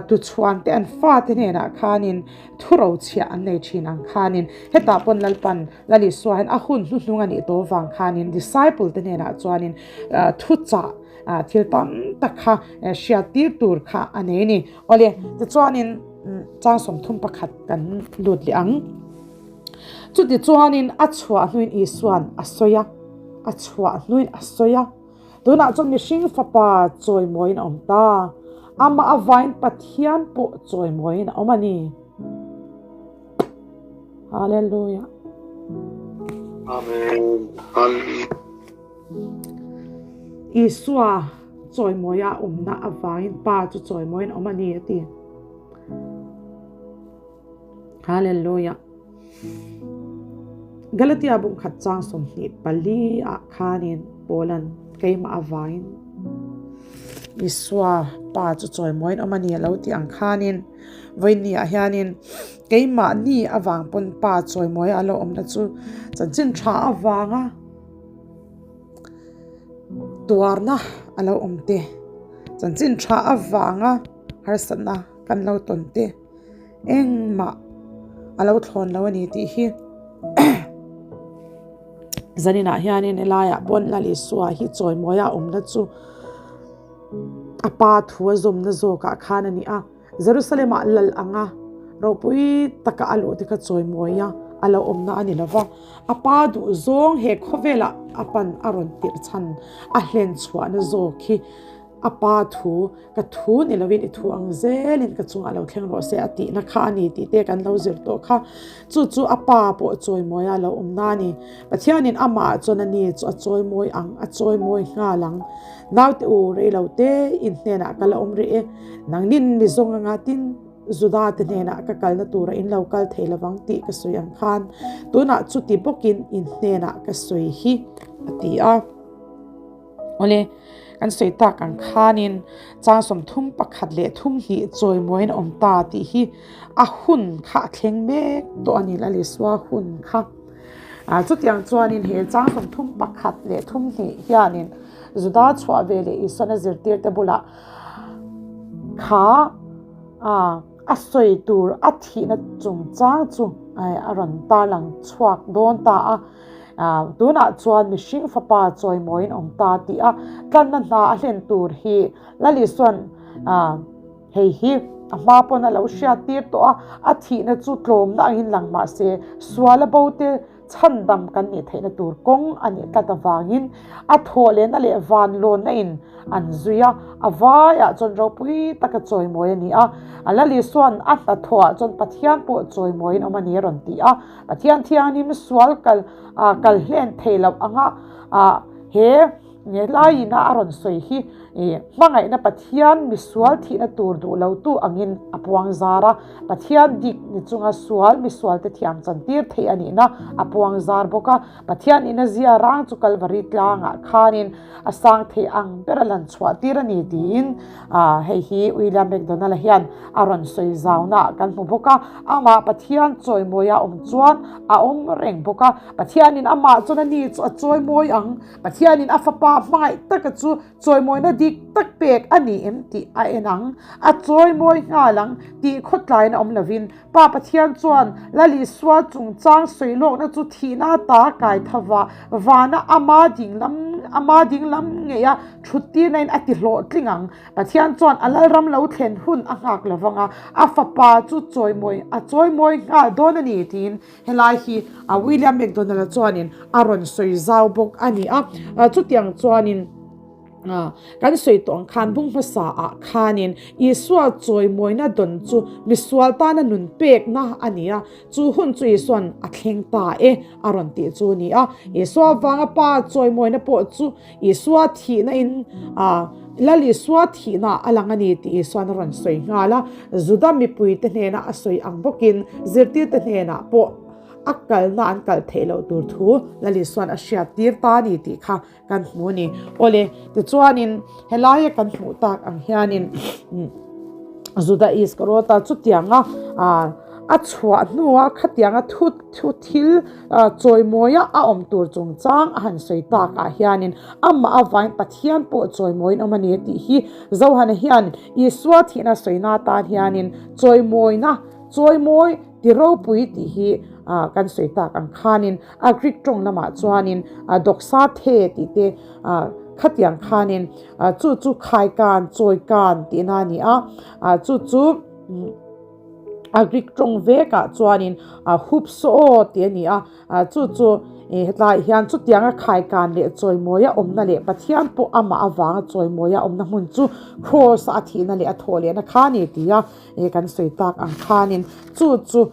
Tuchhuan te an fate hnenah khanin thuro chhiah an nei thin ang khanin hetah pawn Lalpan Lal Isua hian a hun hnuhnung a nih tawh vang khanin disciple te hnenah chuanin thuchah thil tam tak kha hriat tir tur kha a nei a ni. Awle, tichuanin chang 31 kan lut leh ang. Chutichuanin a chhuah hnuin Isuan a sawi a, a chhuah hnuin a sawi a. Tunah chuan mihring fapa chawimawiin a awm ta. Amah avain Pathian pawh chawimawiin a awm a ni. Hallelujah. Amen. Hallelujah. Isua chawimawia a awmna avangin Pa chu chawimawiin a awm a ni a ti. Hallelujah. Galatia bung khat chang 24 ah khanin Paulan keimah avangin Isua pa chu chawimawiin awm a ni a lo tih ang khanin vawiin ah hianin keimahni avang pawn pa chawimawi a lo awmna chu chanchin tha avanga tuarna a lo awm te chanchin tha avanga harsatna kan lo tawn te. Engmah a lo thlawn lo a ni tih hi zaninah hianin helaiah pawn Lal Isua hi chawimawi a awmna chu a pa thu a zawmna zawkah khan a ni a, Jerusalem-ah lal anga ropui taka a luh te kha chawimawi a a lo awmna a ni lo va, a pa duh zawng he khawvelah a pan a rawn tirh chhan a hlen chhuahna zawk hi a pa thu Ka thu ni lovin i thu ang zelin ka chungah lo thleng rawh se a tihna kha a ni tih te kan lo zir tawh kha. Chu chu a pa pawh chawimawi a lo awm na a ni. Pathianin amah chuan a ni chu a chawimawi ang, a chawimawi nghal ang. Naute u rei lo te in hnenah ka la awm rih e. Nangnin mi zawng anga tin Juda te hnenah ka kalna tura in lo kal thei lovang tih ka sawi ang khan tunah chuti bawkin in hnenah ka sawi hi a ti a. Awle, kan sawi tak ang khanin chang 31 leh 32 chawimawiin a awm ta tih hi a hun kha a thleng mek tawh a ni Lal Isua hun kha. Chutiang chuanin he chang 31 leh 32 hianin Juda chhuah ve leh Isuan a zirtirte bulah kha. A sawi tur a thihna chungchang chu a rawn tarlang chhuak dawn ta a. Tunah chuan mihring fapa chawimawiin awm ta tih a tlanna hna a hlen tur hi Lalisuan hei hi a hma pawn a lo hriattir tawh a, a thihna chu tlawmna angin lang mah se suala bo te Chhandam kan nih theihna tur kawng a nih tlat avangin a thawhlehna leh vanlawnna in an zui a, a vaiah chuan ropui taka chawimawi a ni a. A Lalisuan a hnathawhah chuan Pathian pawh chawimawiin awm a ni a rawn ti a. Pathian thianghlim sual kal kal hlen thei loh anga he Nge laiin a a rawn sawi hi i hmangaihna Pathian misual thihna tur duh lotu angin a puang zar a, Pathian dik ni chunga sual misualte thiam chantir theih a nihna a puang zar bawk a. Pathian ina zia rang chu Kalvari tlangah khanin a sang thei ang ber a lan chhuah tir a ni tiin hei hi William McDonald-a hian a rawn sawi zaunaah kan hmu bawk a. Amah Pathian chawimawia awm chuan a awm reng bawk a, Pathianin amah chuan a ni chu a chawimawi ang. Pathianin a fapa hmangaih taka chu chawimawina dik tak pek a ni em tih a en ang, a chawimawi nghal ang tih khawtlaina awm lovin Pa Pathian chuan Lal Isua chungchang sawi lawkna chu thihna ata kai thava vana ama dinglam ama dinglam ngeia thuttirna in a ti hlawhtling ang. Pathian chuan a Lalram lo thlen hun a nghak lovang a, a fapa chu chawimawi a chawimawi nghal dawn a ni tiin Helai hi William McDonald-a chuanin a rawn sawi zau bawk a ni a, chutiang chuanin kan sawi tawh ang khan bung hmasa ah khanin Isua chawimawina dawn chu misual tana nun pekna a ni a, chu hun chu Isua'n a thleng ta e a rawn tih chu a ni a. Isua vanga Pa chawimawina pawh chu Isua thihna in Lal Isua thihna a lang a ni tih Isua'n a rawn sawi nghal a, Juda mipuite hnena a sawi ang bawkin zirtirte hnenah pawh a kalna an kal theih loh tur thu Lal Isua'n a hriattir ta a ni tih kha kan hmu a ni. Awle, tichuanin helaia kan hmuh tak ang hianin Juda Iskariota chutianga a chhuah hnua khatianga thu Thu thil chawimawia a awm tur chungchang a han sawi takah hianin amah avain Pathian pawh chawimawiin awm a ni tih hi Johana hian Isua thihna sawina atan hianin chawimawina chawimawi ti ropui tih hi kan sawi tak ang khanin a Greek tawng lamah chuanin doxa the tih te khatiang khanin chu chu khaikan chawikan tihna a ni a chu chu A Greek tawng vekah chuanin a hup saw aw tih a ni a, chu chu hetlaiah hian chutianga khaikan leh chawimawia awmna leh Pathian pawh amah avanga chawimawia awmna hmun chu Kraws-a a thihna leh a thawh lehna kha a ni tih a kan sawi tak ang khanin chu chu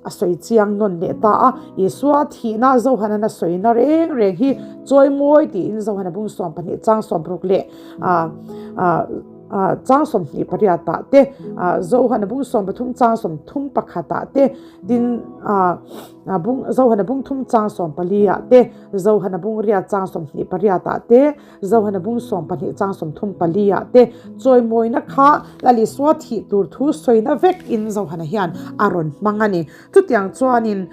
a sawi chiang nawn leh ta a. Isua thihna Zohana'n a sawina reng reng hi chawimawi tiin Zohana bung 12 chang 60 leh Chang 28 ah te, Zohana bung 13 chang 31 ah te, tin Zohana bung thum chang 14 ah te, Zohana bung riat chang 28 ah te, Zohana bung 12 chang 34 ah te, chawimawina kha Lal Isua thih tur thu sawina vek in Zohana hian a rawn hmang a ni. Chutiang chuanin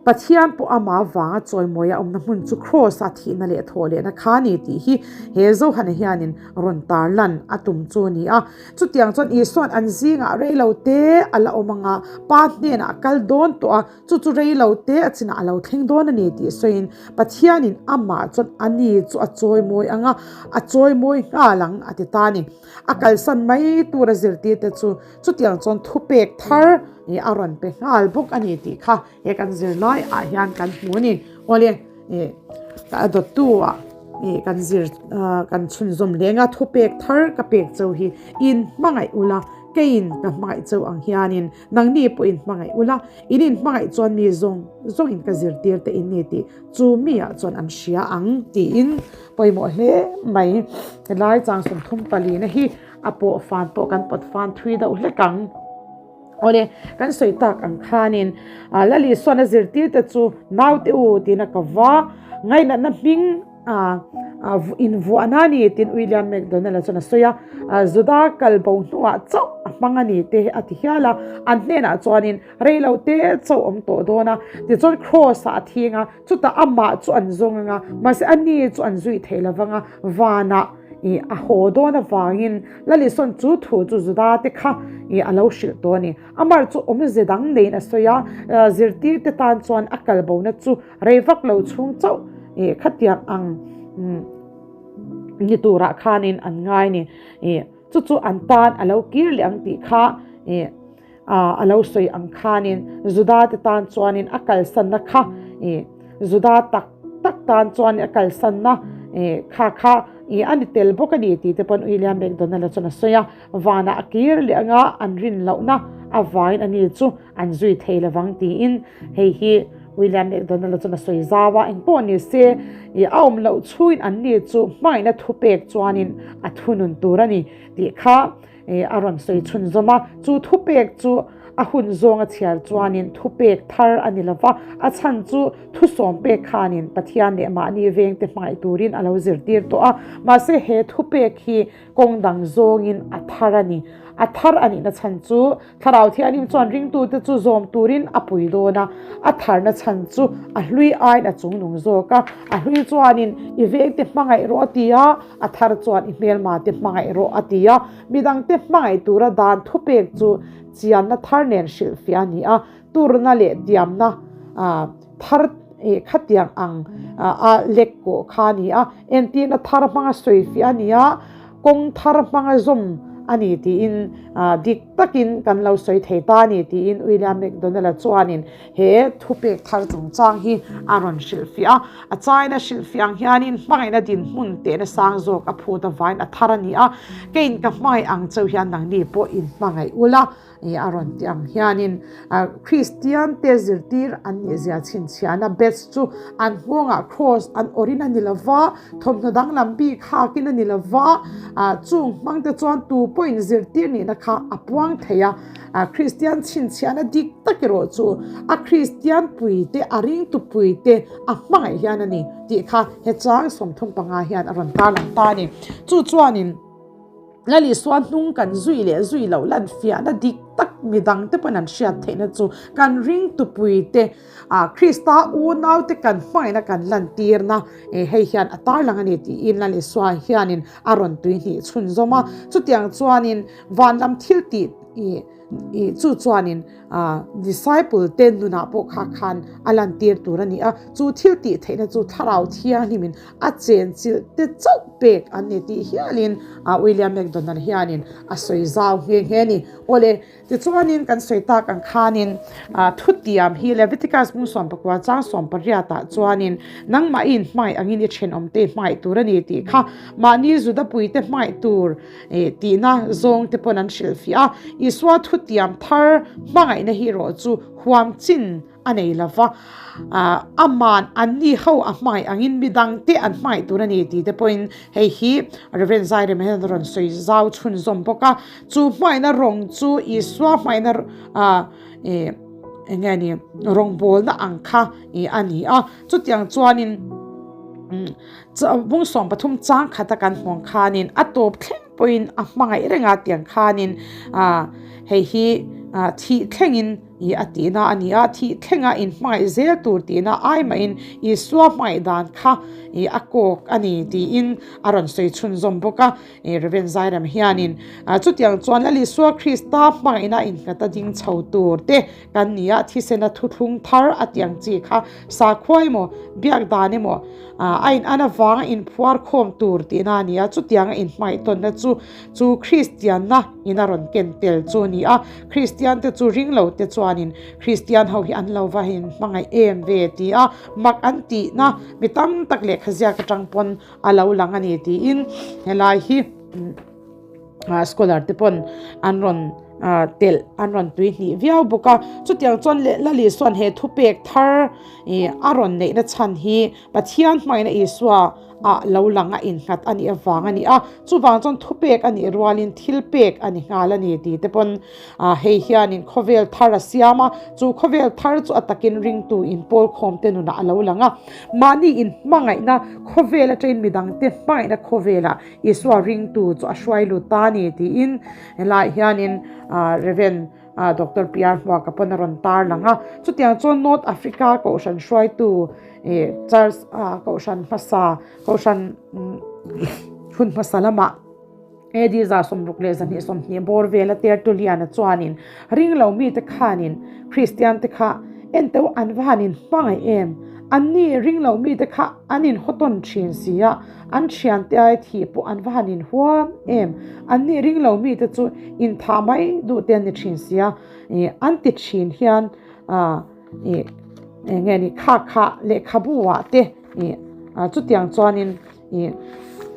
Pathian pawh amah vanga chawimawi a awmna hmun chu Kraws-a thihna leh thawhlehna kha a ni tih hi he Johana hianin rawn tarlan a tum chu a ni a. Chutiang chuan Isua'n an zingah reilote a la awm anga Pa hnenah a kal dawn tawh a, chu chu reilote a chinah a lo thleng dawn a ni tih sawiin Pathianin amah chuan a ni chu a chawimawi anga a chawimawi nghal ang a ti ta a ni. A kalsan mai tura zirtirte chu Chutiang chuan thupek thar ih a rawn pe nghal bawk a ni tih kha he kan zirlai ah hian kan hmu a ni. Awle ih a dawttu ah ih kan zir ah kan chhunzawm leng a thupek thar ka pek cheu hi in hmangaih ula keiin ka hmangaih cheu ang hianin nangni pawh in hmangaih ula in in hmangaih chuan mi zawng zawngin ka zirtir te in ni tih chu mi ah chuan an hria ang tiin pawimawh hle mai helai chang 34 na hi A pawh fan pawh kan pawt fan thui deuh hlek ang. Awle, kan sawi tak ang khanin Lal Isuan a zirtirte chu naute u tiin a ko va, ngainatna hming invuahna a ni tiin William McDonald-a chuan a sawi a, Juda kal bo hnuah chauh a hmang a ni te a ti hial a, an hnenah chuanin reilote chauh awm tawh dawn a, tichuan Kraws-ah a thing a, chutah amah chu an zawng ang a, mahse ani chu an zui thei lovang a, vanah. I a haw dawn avangin Lalisawn chu thu chu Juda te kha i a lo hrilh tawh a ni. Amar chu awmze dang neiin a sawi a, zirtirte tan chuan a kal bona chu rei vak lo chhung chauh i khatiang ang ni turah khanin an ngai a ni. I chu chu an tan a lo kir leh ang tih kha i a lo sawi ang khanin Juda te tan chuanin a kalsanna kha i Juda tak tak tan chuan a kalsanna i kha kha i a ni tel bawk a ni tih te pawn William McDonald-a chuan a sawi a, vanah a kir leh anga an rin lohna avangin ani chu an zui thei lovang tiin hei hi William McDonald-a chuan a sawi zau a, engpawh ni se i a awm loh chhuin anni chu hmangaihna thupek chuanin a thunun tur a ni tih kha A rawn sawi chhunzawm a, chu thupek chu a hun zawnga chhiar chuanin thupek thar a ni lova, a chhan chu thusawm pek khanin Pathian leh mahni vengte hmangaih turin a lo zirtir tawh a, mahse he thupek hi kawng dang zawngin a thar a ni. A thar a nihna chhan chu Thlarau Thianghlim chuan ringtute chu zawm turin a pui dawn a, a tharna chhan chu a hlui aiin a chungnung zawk a, a hlui chuanin i vengte hmangaih rawh a ti a, A thar chuan i hmelma te hmangaih rawh a ti a, midangte hmangaih tura dan thupek chu chianna thar nen hrilhfiah a ni a, turna leh tiamna thar khatiang ang a lek kawh kha a ni a, entirna thar hmanga sawifiah a ni a, kawng thar hmanga zawm a ni tiin dik takin kan lo sawi thei ta a ni tiin William McDonald-a chuanin He thupek thar chungchang hi a rawn hrilhfiah a, a chaina hrilhfiah ang hianin hmangaihna dinhmun tehna sang zawk a phut avain a thar a ni a, keiin ka hmangaih ang chauh hian nangni pawh in hmangaih ula a rawn ti ang hianin Kristian te zirtir an nih zia chhinchhiahna bets chu an nghawngah cross an awrhin a ni lova, thawmhnaw danglam bik hakin a ni lova, chung hmangte chuan tu pawhin zirtir nihna kha a puang thei a. A Kristian chhinchhiahna dik tak erawh chu a Kristian puite, a ringtu puite a hmangaih hian a ni tih kha he chang 35 hian a rawn tarlang ta a ni. Chu chuanin Lal Isua hnung kan zui leh zui loh lan fiahna dik tak midangte pawn an hriat theihna chu kan ringtu puite, a Krista unaute kan hmangaihna kan lantirna hei hian a tarlang a ni tiin Lal Isua hianin a rawn tuihnih chhunzawm a. Chutiang chuanin Van lam thil tih i i chu chuanin disciple te nunah pawh kha khan a lantir tur a ni a, chu thil tih theihna chu Thlarau Thianghlimin a chenchilh te chauh pek an ni tih hialin William McDonald hianin a sawi zau nghe nghe a ni. Awle, tichuanin kan sawi tak ang khanin thutiam hi Leviticus hmung 19 chang 18 ah chuanin nangmah i inhmangaih angin i thenawmte i hmangaih tur a ni tih kha mahni Judapuite hmangaih tur Tihna zawng te pawn an hrilhfiah a, Isua thutiam thar hmangaihna hi erawh chu huam chin a nei lo va, aman anni ho a hmangaih angin midangte an hmangaih tur a ni tih te pawhin hei hi Rev. Zairema hian a rawn sawi zau chhunzawm bawk a, chu hmangaihna rawng chu Isua hmangaihna eng nge ni rawngbawlna ang kha a ni a, chutiang chuanin. Bung 13 chang khata kan hmuh ang khanin a tawp thleng pawhin a hmangaih reng a tiang khanin hei hi thih thlengin ih a tihna a ni a, thih thlenga inhmangaih zel tur tihna ai mahin Isua hmangaih dan kha ih a kawk a ni tiin a rawn sawi chhunzawm bawk a. Rev. Zairam hianin chutiang chuan Lal Isua Krista hmangaihna innghat a ding chho tur te Kan ni a, thisena thuthlung thar a tih ang chi kha sakhua emaw, biak dan emaw, a in an avanga inphuar khawm tur tihna a ni a, chutianga inhmaihtawnna chu chu Kristianna in a rawn ken tel chu a ni a, Kristiante chu ringlo te chuanin Kristian ho hi an lo va in hmangaih em ve ti a, mak an tihna mi tam tak lehkha ziak atang pawn a lo lang a ni tiin helai hi. Scholar te pawn an rawn telh an rawn tui hnih viau bawk a, chutiang chuan leh Lali sawn he thupek thar ih a rawn neihna chhan hi Pathian hmangaihna Isua ah lo lang a innghat a nih avang a ni a, chuvang chuan thupek a nih rualin thil pek a ni nghal a ni tih te pawn hei hianin khawvel thar a siam a, chu khawvel thar chu a takin ringtu inpawl khawm te nunah a lo lang a, mahni inhmangaihna khawvel atangin midangte hmangaihna khawvelah Isua ringtu chu a hruai lut ta a ni tiin helaiah hianin Rev. Doctor PR Hmuaka pawn a rawn tar lang a. Chutiang chuan North Africa kohhran hruaitu Church kohhran hmasa kohhran Hun hmasa lamah AD 62 20 bawr vela Tertullian-a chuanin ringlo mite khanin Kristiante kha enteu an va han inhmangaih em? Anni ringlo mite kha an inhawtawn thin si a, an thiante ai thih pawh an va han inhuam em? Anni ringlo mite chu inthah mai duh te an ni thin si a, an ti thin hian eng nge ni kha kha lehkhabu ah te chutiang chuanin Ih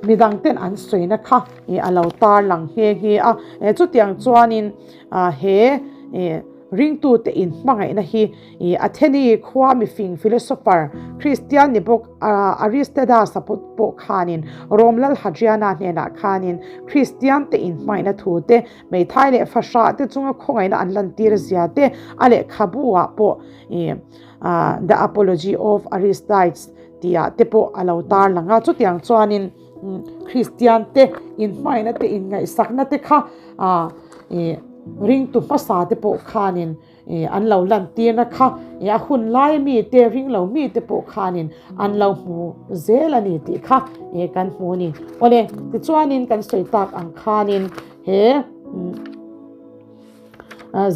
midang ten an sawina kha ih a lo tar lang nghe nghe a, chutiang chuanin ah he ih ringtute in hmangaihna hi ih Atheni khua mifing philosopher Kristian ni bawk ah Aristides-a pawh khanin Rom lal Hadriana hnenah khanin Kristian te in hmangaihna thu te hmeithai leh fahrah te chunga khawngaihna an lantir zia te a lehkhabu ah pawh ih ah The Apology of Aristides tihah te pawh a lo tar lang a, chutiang chuanin Kristian te inhmaina te inngaihsakna te kha ah ih ringtu hmasa te pawh khanin ih an lo lantirna kha ih a hun lai mi te ring lo mi te pawh khanin an lo hmu zel a ni tih kha ih kan hmu a ni. Awle tichuanin kan sawi tak ang khanin he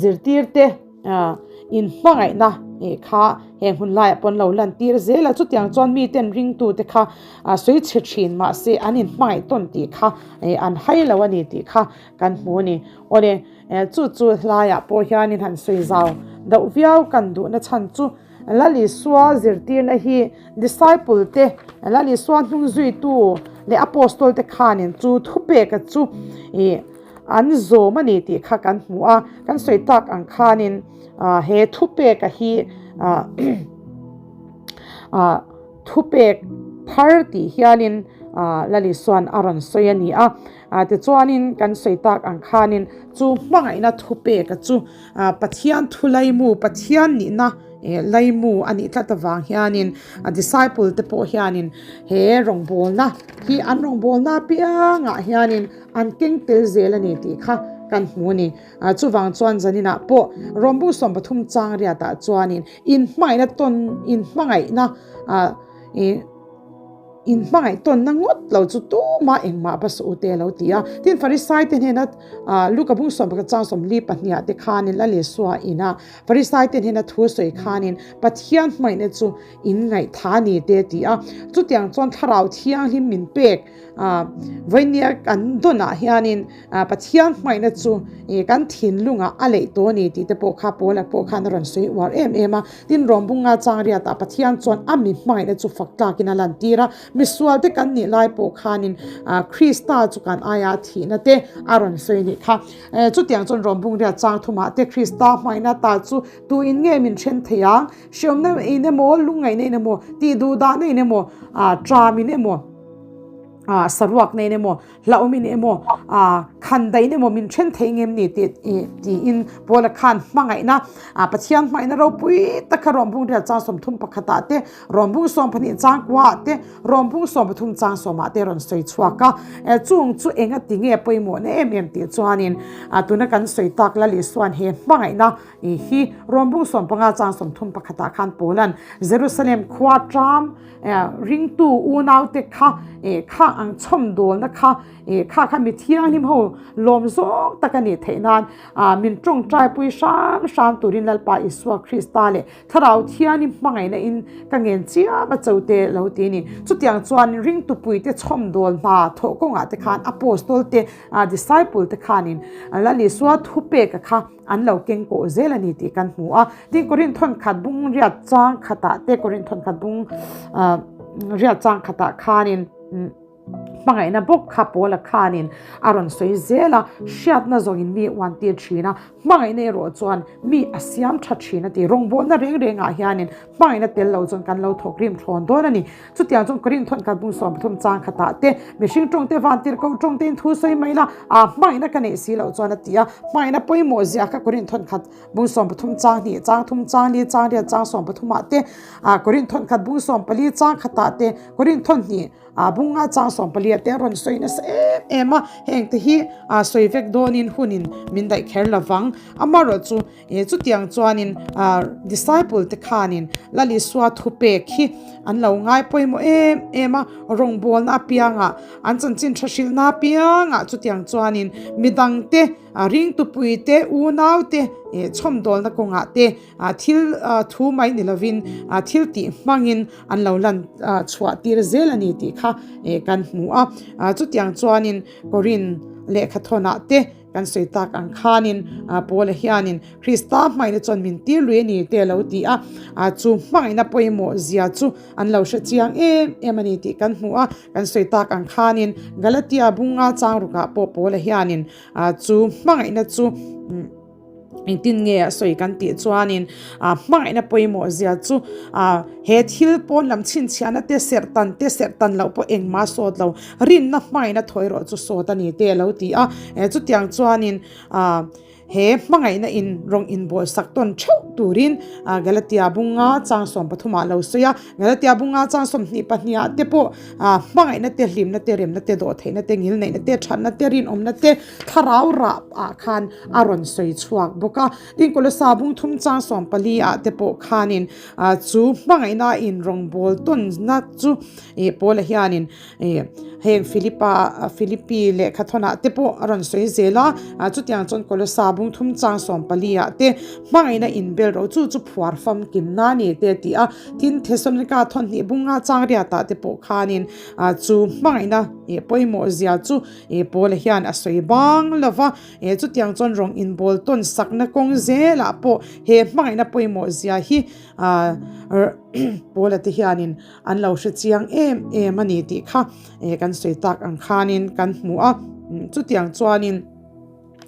Zirtir te inhmangaihna kha heng hun laiah pawh an lo lantir zel a, chutiang chuan miten ringtute kha sawi chhe thin mahse an inhmangaih tawn tih kha an hai lo a ni tih kha kan hmu a ni. Awle chu chu hlaiah pawh hianin han sawi zau deuh viau kan duhna chhan chu Lal Isua zirtirna hi disciple te, Lal Isua hnung zuitu leh apostol te khanin chu thupeka chu ih an zawm a ni tih kha kan hmu a, kan sawi tak ang khanin he thupeka hi ah thupek thar tih hianin Lal Isua'n a rawn sawi a ni a, tichuanin kan sawi tak ang khanin chu hmangaihna thupeka chu Pathian thu laimu, Pathian nihna laimu a nih tlat avang hianin a disciple te pawh hianin he rawngbawlna hi an rawngbawlna apiangah hianin an keng tel zel a ni tih kha kan hmu a ni. Chuvang chuan zaninah pawh Rawmbu 13 chang riatah chuanin inhmangaihna tawn inhmangaihna ih In hmangaih tawnna ngawt lo chu tumah engmah va suh u te a lo ti a. Tin, Farisai te hnena Luka bung 11 chang 42 ah te khanin Lal Isua ina Farisai te hnena thu sawi khanin Pathian hmangaihna chu in ngaihtha ni te a ti a. Chutiang chuan Thlarau Thianghlim min pek Vainia kan dawnah hianin Pathian hmangaihna chu kan thinlungah a leih tawh a ni tih te pawh kha Paula pawh khan a rawn sawi uar em em a. Tin, Rawmbunga chang riatah Pathian chuan a mi hmangaihna chu fak tlakin a lantir a. Misual te kan nih lai pawh khanin Krista chu kan aia thihna te a rawn sawi a nih kha. Chutiang chuan Rawmbung riat chang thumah te Krista hmangaihna ta chu tu in nge min then thei ang? Hriawmna in emaw, lungngaihna in emaw, tihduhdahna in emaw, ṭam in emaw, saruak nen emaw, hlauhawm in emaw, khan daih in emaw min then thei ngem ni tih tiin Paula khan hmangaihna, Pathian hmangaihna ropui tak kha Rawmbung riat chang 30 pakhatah te, Rawmbung 12 chang kuaah te, Rawmbung 13 chang sawmah te rawn sawi chhuak a. Chung chu enga ti nge pawimawhna em em tih chuanin tuna kan sawi tak Lal Isua'n he hmangaihna hi Rawmbung 15 chang 30 pakhatah khan Paula'n Jerusalem khua ṭam Ringtu unaute kha kha ang chhawm dawlna kha kha kha mi thianghlim ho lawm zawng tak a nih theih nan min tawngtaipui hram hram turin Lalpa Isua Krista leh Thlarau Thianghlim hmangaihna in ka ngen chiam a cho te lo ti a ni. Chutiang chuan ringtupuite chhawm dawl hna thawh kawngah te khan Apostol te disciple te khanin Lal Isua thupeka kha an lo keng kawh zel a ni tih kan hmu a. Tin, Korinth thawnkhat bung riat chang khatah te, Korinth thawnkhat bung riat chang khatah khanin hmangaihna bawk kha Paula khanin a rawn sawi zel a, hriatna zawngin mi uan tir thin a, hmangaihna erawh chuan mi a siam tha thin a ti. Rawngbawlna reng rengah hianin hmangaihna tel lo chuan kan lo thawk rim thlawn dawn a ni. Chutiang chuan Korinth thawnkhat bung 13 chang khatah te, mihring tawngte vantir ko tawngtein thu sawi mai la, aa hmangaihna ka neih si loh chuan a ti a. Hmangaihna pawimawh zia kha Korinth thawnkhat bung 13 chang hnih, chang thum, chang li, chang riat, chang 13 ah te, aa Korinth thawnkhat bung 14 chang khatah te, Korinth thawnhnih aa bunga chang 14. pariat te a rawn sawi nasa em em a, heng te hi sawi vek dawnin hunin min daih kher lovang. Amaherawhchu chutiang chuanin disciple te khanin Lal Isua thupek hi an lo ngai pawimawh em em a, rawngbawlna apiangah an chanchin tha hrilhna apiangah chutiang chuanin midangte ringtupui te unaute chhawmdawlna kawngah te thil thu mai ni lovin thil tih hmangin an lo lan chhuah tir zel a ni tih kha kan hmu a. Chutiang chuanin Korin lehkha thawnah te kan sawi tak ang khanin Paula hianin Krista hmangaihna chuan min tir lui a ni te a lo ti a, chu hmangaihna pawimawh zia chu an lo hre chiang em em a ni tih kan hmu a. Kan sawi tak ang khanin Galatia bunga chang rukah pawh Paula hianin chu hmangaihna chu Engtin nge a sawi kan tih chuanin hmangaihna pawimawh zia chu he thil pawn lam chhinchhiahna te serh tan te serh tan loh pawh engmah sawt lo rinna hmangaihna thaw erawh chu sawt a ni te a lo ti a. Chutiang chuanin he hmangaihna in rawng inbawlsak tawn theuh turin Galatia bunga chang 13 ah lo sawi a. Galatia bunga chang 22 ah te pawh hmangaihna te hlimna te remna te dawhtheihna te ngilneihna te thatna te rinawmna te Thlarau rah ah khan a rawn sawi chhuak bawk a. Tin, Kolosa bung thum chang 14 ah te pawh khanin chu hmangaihna in rawngbâwl tawnna chu Paula hianin heng Philippa, Philippi lehkha thawnah te pawh a rawn sawi zel a. Chutiang chuan Kolosa bung thum chang 14 ah te hmangaihna inbel ro chu chu phuar famkimna a ni te a ti a. Tin, Thesalonika thawnhnih bunga chang riatah te pawh khanin chu hmangaihna pawimawh zia chu E Paula hian a sawi bang lo va, e chutiang chuan rawng inbawl tawn sakna kawng zelah pawh he hmangaihna pawimawh zia hi Paula te hianin an lo hre chiang em em a ni tih kha e kan sawi tak ang khanin kan hmu a. Chutiang chuanin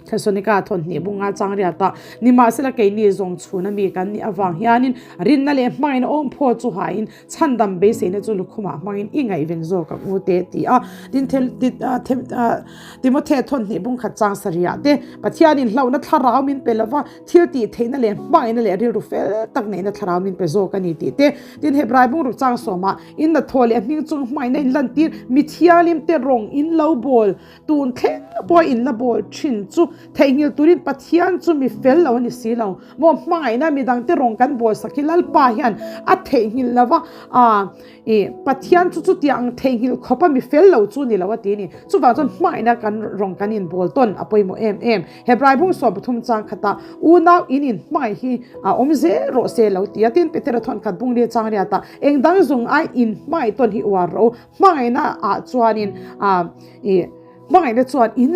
Thesalonika thawnhnih bunga chang riatah nimahsela keini zawng chhuna mi kan nih avang hianin rinna leh hmangaihna awm phaw chu hain Chhandam beiseina chu lukhumah hmangin i ngaihven zawk ang u te ti a. Tin, Timothea thawnhnih bungkhat chang sarihah te, Pathianin hlauhna thlarau min pe lova, thil tih theihna leh hmangaihna leh rilru fel tak neihna thlarau min pe zawk a ni tih te. Tin, Hebrai bungruk chang sawmah, In hnathawh leh hming chung hmangaihna in lantir, mi thianghlim te rawng in lo bawl, tun thleng pawh in la bawl thin chu theihnghilh turin Pathian chu mi fel lo a ni si lo. Maw hmangaihna midangte rawng kan bawlsak hi Lalpa hian a theihnghilh lo va, aa i Pathian chu chutiang ang theihnghilh khawpa mi fel lo chu ni lo a ti a ni. Chuvang chuan hmangaihna kan rawng kan inbawl tawn a pawimawh em em. Hebrai bung 13 chang khatah unau in inhmangaih hi a awm zel rawh se lo ti a. Tin, Petera thawnkhat bung li chang riatah engdang zawng ai inhmangaih tawn hi uar rawh u. Hmangaihna ah chuanin aa i hmangaihna chuan in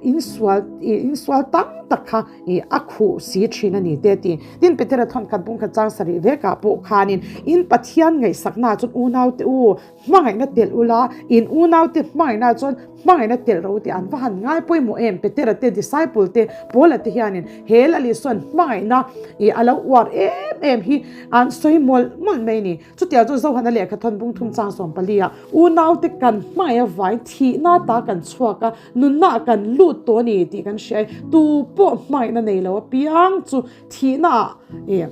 in sual in sual tam tak kha i a khuh si thin a ni te a ti. Tin Petera thawn khat bung khat chang sarih vekah pawh khanin in Pathian ngaihsaknaah chuan unaute u hmangaihna telh ula, in unaute hmangaihnaah chuan hmangaihna telh rawh u tih an va han ngai pawimawh em. Petera te disciple te Paula te hianin he Lal Isua'n hmangaihna i a lo uar em em hi an sawi mawlh mawlh mai a ni. Chutiang chu Zohana lehkha thawn bung thum chang 14 ah unaute kan hmangaih avangin thihna ta kan chhuak a, nunna ah kan lut tawh a ni tih kan hria e. Tu pawh hmangaihna nei lo apiang chu thihna ah ih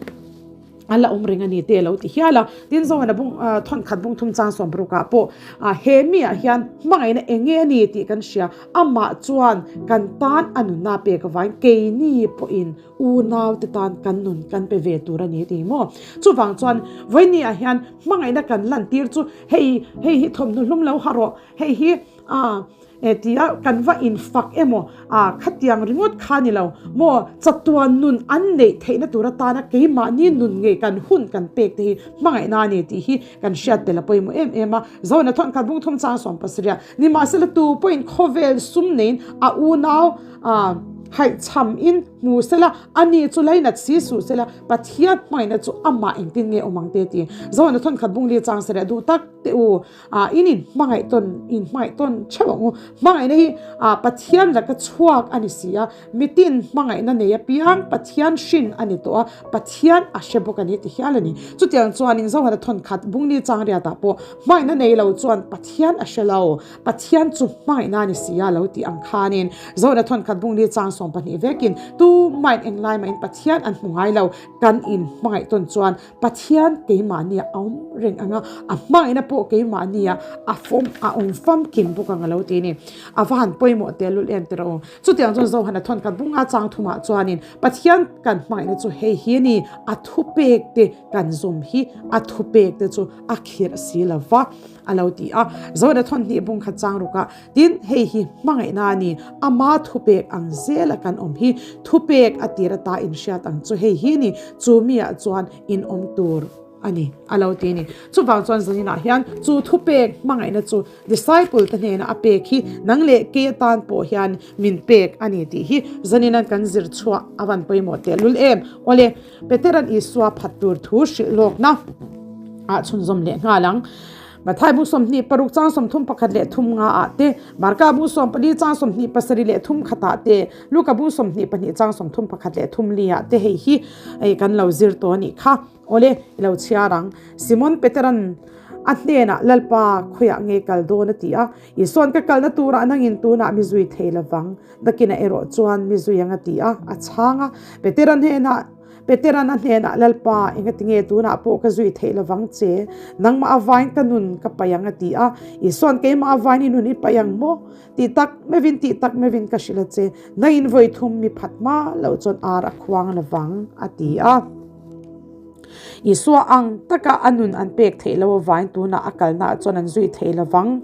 a la awm reng a ni te a lo ti hial a. Tin Zohana bung thawn khat bung thum chang 60 ah pawh he mi ah hian hmangaihna eng nge a ni tih kan hria, amah chuan kan tan a nunna pek avangin keini pawhin Unaute tan kan nun kan pe ve tur a ni tih maw? Chuvang chuan vawinia hian hmangaihna kan lantir chu hei hei hi thawmhnaw hlum lo ha rawh, hei hi ah e tia kan va infak emaw ah khatiang ringawt kha ni lo maw? Chatuan nun an neih theihna tur atana keimahni nun ngei kan hun kan pek te hi hmangaihna a ni tih hi kan hriat tel a pawimawh em em a. Zona thawn khat bung thum chang 70 nimahsela tu pawhin khawvel sum neiin a unau ah haihchham in Hmu sela, ani chu lainat si suh sela, Pathian hmangaihna chu amah engtin nge awm ang te ti. Zohna thawn khat bung li chang sarih a duh tak teh u. Ah, in in hmangaih tawn, in hmangaih tawn theuh ang u. Hmangaihna hi ah Pathian laka chhuak a ni si a, mitin hmangaihna nei apiang Pathian hrin a ni tawh a, Pathian a hre bawk a ni ti hial a ni. Chutiang chuanin Zohna thawn khat bung li chang riatah pawh hmangaihna nei lo chuan Pathian a hre lo. Pathian chu hmangaihna a ni si a lo tih ang khanin Zohna thawn khat bung li chang sawm. 12 vekin, Tumain englai mahin Pathian an hmu ngai lo, kan in hmangaih tawn chuan Pathian keimahnia a awm reng ang a, a hmangaihna pawh keimahnia a fawm a awm famkim bawk ang a lo ti a ni. A va han pawimawh tehlul em tiraw aw. Chutiang chuan Zohana thawn khat bunga chang thumah chuanin Pathian kan hmangaihna chu hei hi a ni, a thupek te kan zawm hi a thupek te chu a khirh si lo va a lo ti a. Zohana thawn hnih bung khat chang rukah tin hei hi hmangaihna a ni, ama thupek ang zela kan awm hi thupek a tir ata inhriat ang chu hei hi a ni, chu miah chuan in awm tur a ni a lo ti a ni. Chuvang chuan zaninah hian chu thupek hmangaihna chu Disciple te hnena a pek hi nang leh kei atan pawh hian min pek a ni tih hi zaninan kan zir chhuah a van pawimawh tehlul em. Awle, Petera'n Isua phat tur thu hrilh lawkna ah chhunzawm leh nghal ang. Mathai bu 26 chang 31 leh thum nga ah te, Marka bu 14 chang 27 leh thum khat ah te, Luka bu 22 chang 31 leh thum li ah te hei hi kan lo zir tawh a nih kha. Awle, i lo chhiar ang. Simon Petera'n a hnenah, Lalpa, khawiah nge kal dawn? a ti a. Isua'n ka kalna turah nangin tunah mi zui thei lovang, nakinah erawh chuan mi zui ang a ti a, a chhang a. Petera hnenah, Petera'n a hnenah, Lalpa, engati nge tunah pawh ka zui theih lovang che? Nangmah avain ka nun ka paih ang a ti a. Isua'n keimah avain i nun i paih ang maw? Tih tak meuhin, tih tak meuhin ka hrilh a che, nangin vawi thum mi phat hma loh chuan ar a khuang lovang a ti a. Isua ang taka a nun an pek theih loh avain tunah a kalnaah chuan an zui thei lovang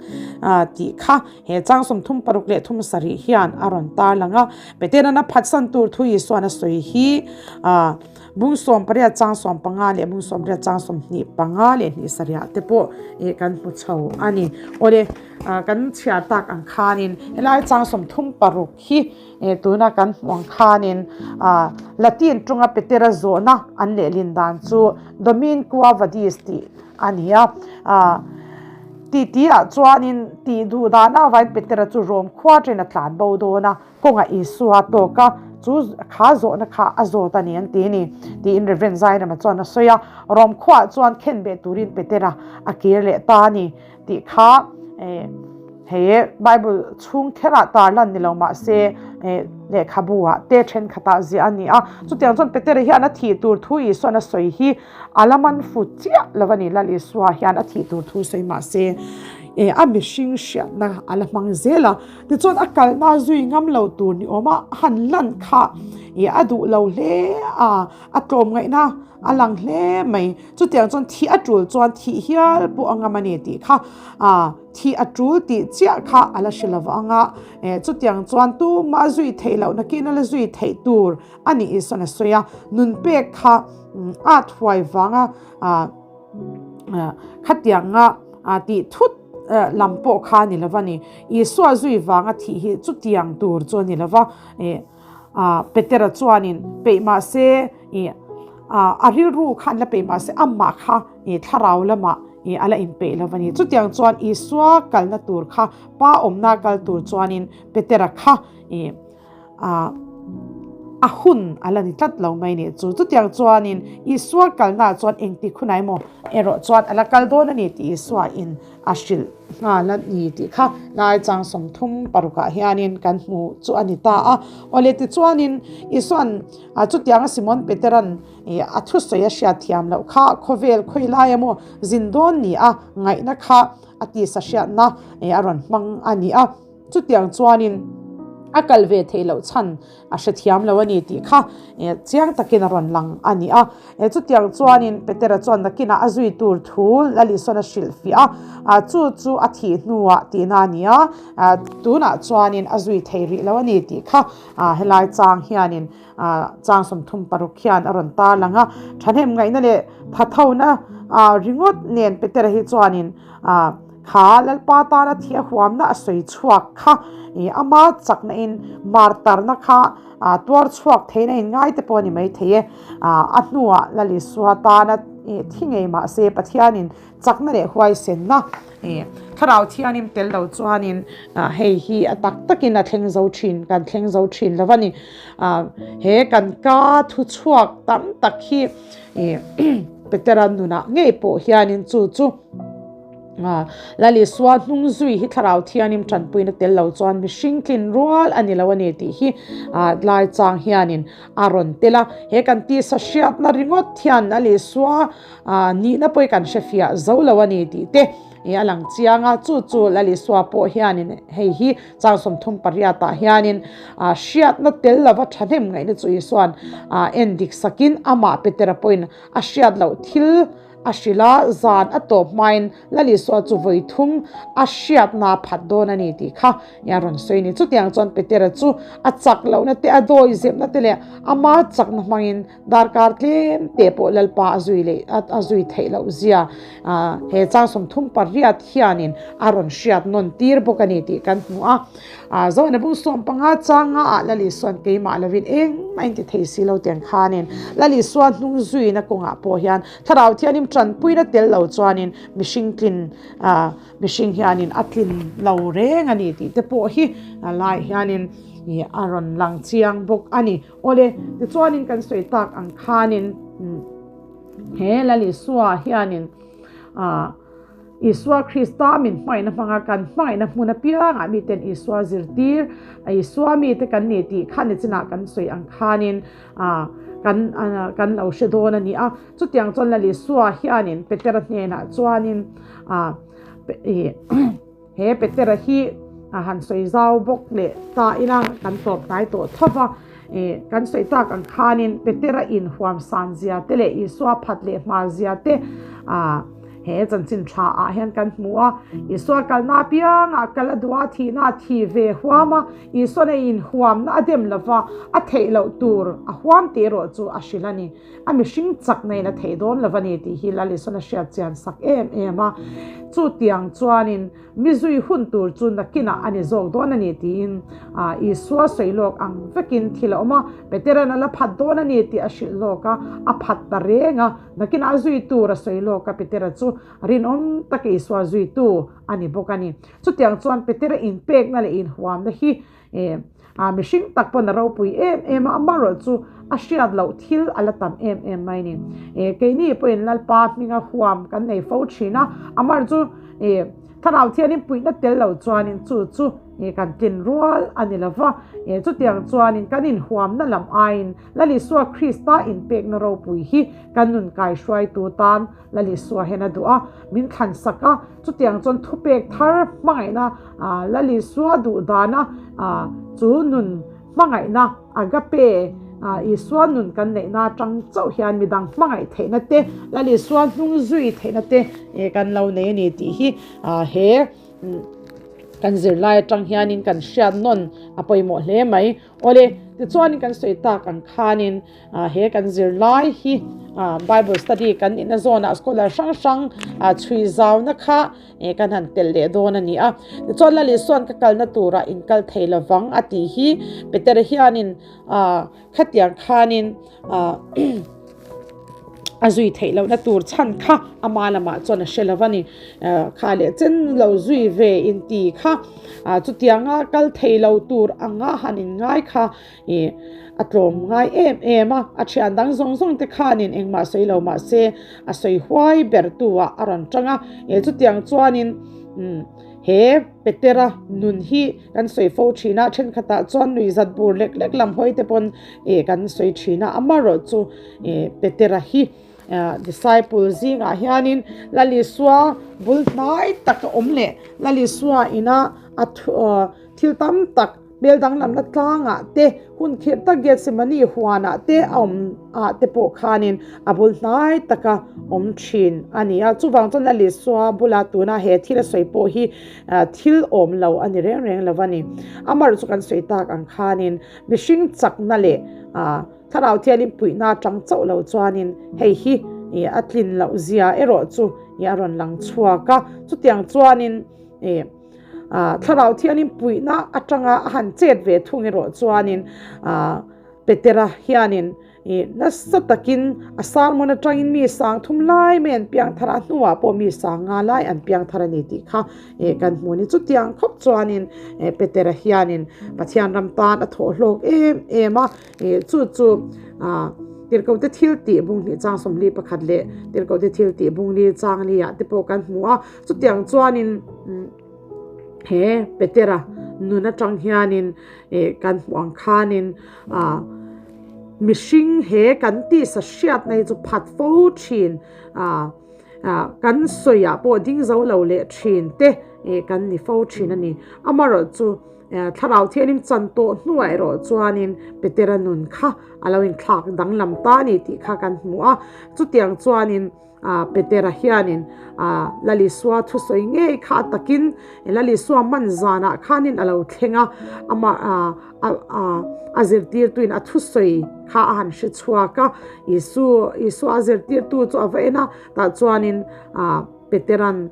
tih kha he chang 36 leh 37 hian a rawn tarlang a. Petera'n a phatsan tur thu Isua'n a sawi hi bung 18 chang 15 leh bung 18 chang 25 leh hnih sarihah te pawh kan hmu chho a ni. Awle, kan chhiar tak ang khanin helai chang 36 hi Tuna kan hmuh ang khanin Latin tawnga Petera zawhna an lehlin dan chu Domine qua vadis tih a ni a. Titi-ah chuanin tih duh dana avain Petera chu Rom khua aṭangin a tlan bo dawn a, kawngah Isua a tawk a, chu kha zawhna kha a zawt a ni an ti a ni, tiin Rev. Zairama chuan a sawi a. Rom khuaah chuan khenbeh turin Petera a kir leh ta a ni. Tih kha he Bible chhung kherah tarlan ni lo mah se lehkhabu ah te thenkhatah ziah a ni a. Chutiang chuan Petera hian a thih tur thu Isua'n a sawi hi a la man fu chiah lo a ni. Lal Isua hian a thih tur thu sawi mah se a mihring hriatna a la hmang zel a. Tichuan a kalna zui ngam lo tur ni awma han lan kha a duh lo hle a, a tlawmngaihna a lang hle mai. Chutiang chuan thih a tul chuan thih hial pawh a ngam a ni tih kha thih a tul tih chiah kha a la hre lo ang a, chutiang chuan tumah a zui theih loh nakin a la zui theih tur a nih Isua'n a sawi a, nun pek kha a thuai vanga khatianga tih thut lam pawh kha a ni lo va ni. Isua zui vanga thih hi chutiang tur chu a ni lo va. Petera chuanin peih mah se a rilru kha an la peih mah se amah kha thlarau lamah a la inpeih lo a ni. Chutiang chuan Isua kalna tur kha pa awmna kal tur chuanin Petera kha a hun a la ni tlat lo mai ni chu. Chutiang chuanin Isua kalnaah chuan engtik hunah emaw erawh chuan a la kal dawn a ni tih Isua in a hrilh nghal a ni tih kha lai chang 36 ah hianin kan hmu chu a ni ta a. Awle tichuanin Isua'n chutianga Simon Petera'n a thusawi a hriat thiam loh kha khawvel khawi lai emaw zin dawn ni a ngaihna kha a tisa hriatna a rawn hmang a ni a. Chutiang chuanin a kal ve theih loh chhan a hrethiam lo a ni tih kha chiang takin a rawn lang a ni a. Chutiang chuanin Petera chuan nakinah a zui tur thu Lal Isua'n a hrilhfiah a, chu chu a thih hnuah tihna a ni a, tunah chuanin a zui thei rih lo a ni tih kha helai chang hianin chang 36 hian a rawn tarlang a. Thahnem ngaihna leh thathona ringawt nen Petera hi chuanin Kha Lalpa tana thi a huamna a sawi chhuak kha i ama chakna in martarna kha tuar chhuak theihna in ngai te pawh a ni mai thei e. A hnuah Lal Isua tana thi ngei mah se Pathianin chakna leh huaisenna Thlarau Thianim tel lo chuanin hei hi a tak takin a thleng zo thin, kan thleng zo thin lo a ni. He kan ka thu chhuak tam tak hi Petera nunah ngei pawh hianin chu chu. Lal Isua hnung zui hi Thlarau Thianim tanpuina tel lo chuan mihring tlin rual a ni lo a ni tih hi lai chang hianin a rawn tel a. He kan tisa hriatna ringawt hian Lal Isua nihna pawh hi kan hrefiah zo lo a ni tih te a lang chiang a. Chu chu Lal Isua pawh hianin hei hi chang 38 ah hianin hriatna tel lova thahnem ngaihna chu Isua'n en dik sakin amah Petera pawhin a hriat loh thil A hrilh a, zan a tawp hmain Lal Isua chu vawi thum a hriatna a phat dawn a ni tih kha a rawn sawi a ni. Chutiang chuan Petera chu a chak lohna te, a dawi zepna te leh ama chakna hmangin darkar tlem te pawh Lalpa a zui leh a zui theih loh zia he chang 38 hianin a rawn hriat nawn tir bawk a ni tih kan hmu a. Zohna bung 15 changa ah Lal Isua'n keimah lovin engmah in ti thei si lo tiang khanin Lal Isua hnung zuina kawngah pawh hian Thlarau Thianghlim tanpuina tel lo chuanin mihring tlin mihring hianin a tlin lo reng a ni tih te pawh hi lai hianin a rawn lang chiang bawk a ni. Awle, tichuanin kan sawi tak ang khanin he Lal Isua hianin Isua Krista min hmangaihna hmanga kan hmangaihna hmun apiangah miten Isua zirtir, Isua mite kan ni tih kha nichinah kan sawi ang khanin kan kan lo hre dawn a ni a. Chutiang chuan Lal Isua hianin Petera hnenah chuanin he Petera hi a han sawi zau bawk leh ta ila kan tawp hnai tawh tho va. Kan sawi tak ang khanin Petera inhuam san zia te leh Isua phat leh hma zia te He chanchin tha ah hian kan hmu a, Isua kalna apiangah kal a duh a, thihna a thi ve huam a, Isuan a inhuamna a dem lova, a theih loh tur a huam tih erawh chu a hrilh a ni. A mihring chakna in a theih dawn lova ni tih hi Lal Isuan a hriat chian sak em em a. Chutiang chuanin mi zui hun tur chu nakinah a ni zawk dawn a ni tiin Isua sawi lawk ang vekin thil a awm a, Petera'n a la phat dawn a ni tih a hrilh lawk a, a phat ta reng a. Nakinah a zui tur a sawi lawk a, Petera chu rinawm taka Isua zuitu a ni bawk a ni. Chutiang chuan Petera inpekna leh inhuamna hi mihring tak pawn a ropui em em a, amaherawhchu a hriat loh thil a la tam em em mai a ni. Keini pawhin Lalpa hminga huam kan nei fo thin a, amaherawhchu Thlarau Thianghlim puihna tel lo chuanin chu chu kan tlin rual a ni lo va. Chutiang chuanin kan inhuamna lam aiin Lal Isua Krista inpekna ropui hi kan nun kaihruaitu tan Lal Isua hian a duh a, min thlansak a. Chutiang chuan thupek thar hmangaihna Lal Isua duh dana chu nun hmangaihna agape Isua nun kan neihna atang chauh hian midang hmangaih theihna te, Lal Isua hnung zui theihna te kan lo nei a ni tih hi he kan zirlai atang hianin kan hriat nawn a pawimawh hle mai. Awle, tichuanin kan sawi tak ang khanin he kan zirlai hi Bible study kan nihna zawnah scholar hrang hrang chhui zauna kha kan han telh leh dawn a ni a. Tichuan Lal Isua'n ka kalna turah in kal thei lovang a tih hi Petera hianin khatiang khanin a zui theih lohna tur chhan kha ama lamah chuan a hre lo a ni. Kha leh chen lo zui ve inti kha chutianga kal thei lo tur anga han inngai kha ih a tlawm ngai em em a. A thian dang zawng zawng te khanin engmah sawi lo mah se a sawi huai ber tu ah a rawn tang a. Chutiang chuanin he Petera nun hi kan sawi fo thin a, thenkhatah chuan nuihzat bur lek lek lam hawi te pawn ih kan sawi thin a, amaherawhchu ih Petera hi disciple zingah hianin Lal Isua bul hnai tak a awm leh Lal Isua ina a thil tam tak hmel danglamna tlangah te hun khirh tak Gethsemane huanah te a awm ah te pawh khanin a bul hnai taka awm thin a ni a. Chuvang chuan Lal Isua bula tuna he thil a sawi pawh hi thil awm lo a ni reng reng lo a ni. Amaherawhchu kan sawi tak ang khanin mihring chakna leh Thlarau Thianghlim puihna atang chauh lo chuanin hei hi a tlin loh zia erawh chu a rawn lang chhuak a. Chutiang chuanin Thlarau Thianghlim puihna atanga a han chet ve thung erawh chuanin Petera hianin nasa takin a sermon atangin mi sang thum lai mai an piang thar a, hnuah pawh mi sang nga lai an piang thar a ni tih kha kan hmu a ni. Chutiang khawp chuanin Petera hianin Pathian ram tan a thawh hlawk em em a, chu chu. Tirhkohte thiltih bung hnih chang 41 pakhat leh Tirhkohte thiltih bung li chang li ah te pawh kan hmu a. Chutiang chuanin he Petera nun atang hianin kan hmuh ang khanin mihring he kan tisa hriatna hi chu phat fo thin kan sawiah pawh ding zo lo leh thin te kan ni fo thin a ni. Amaherawhchu Thlarau Thianghlim chan tawh hnuah erawh chuanin Petera nun kha a lo inthlak danglam ta a ni tih kha kan hmu a. Chutiang chuanin Petera hianin Lal Isua thusawi ngei kha a takin Lal Isua hman zanah khanin a lo thleng a, amah a zirtirtuin a thusawi kha a han hre chhuak a. Isua a zirtirtu chu a va en a, tah chuanin Petera'n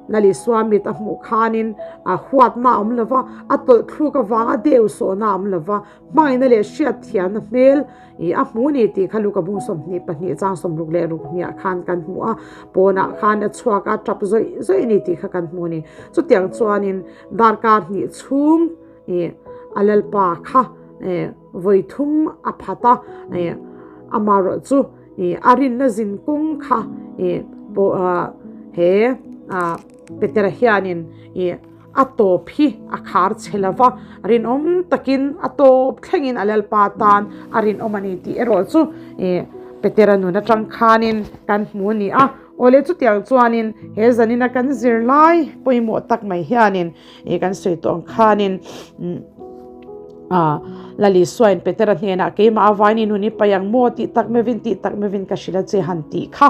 Lal Isua mit a hmuh khanin huatna a awm lo va, a tawlh thluk avanga deusawhna a awm lo va, hmangaihna leh hriatthiamna hmel i a hmu ni tih kha Luka bung 22 chang 66 hniah khan kan hmu a, pawnah khan a chhuak a, tap zawih zawih a ni tih kha kan hmu a ni. Chutiang chuanin darkar hnih chhung i a Lalpa kha vawi thum a phat a, amaherawh chu I a rinna zin kawng kha i pawh he Petera hianin i a tawp hi a khar chhe lo va, rinawm takin a tawp thlengin a Lalpa tan a rinawm a ni tih erawh chu i Petera nun atang khanin kan hmu a ni a. Awle chutiang chuanin he zanina kan zirlai pawimawh tak mai hianin I kan sawi tawh ang khanin Lal Isuain Petera hnenah keimah avain i nun i pai ang maw tih tak meuhin tih tak meuhin ka hrilh a che han tih kha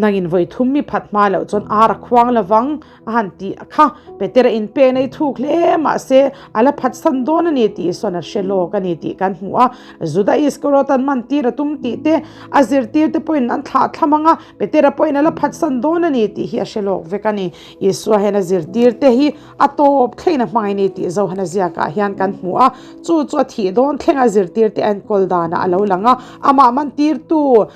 nangin vawi thum mi phat hma loh chuan ar a khuang lovang a han tih kha Petera inpek na i thuk hle mahse a la phatsan dawn a ni tih Isuain a hre lawk a ni tih kan hmu a Juda Iskariot-an man tir a tum tih te a zirtir te pawhin an thlah thlam ang a Petera pawhin a la phatsan dawn a ni tih hi a hre lawk vek a ni. Isua hian a zirtirte hi a tawp thlengin a hmangaih a ni tih Johana ziakah hian kan hmu a. Chu chu a thih dawn thlenga zirtirte a enkawl danah a lo lang a. Amah mantirtu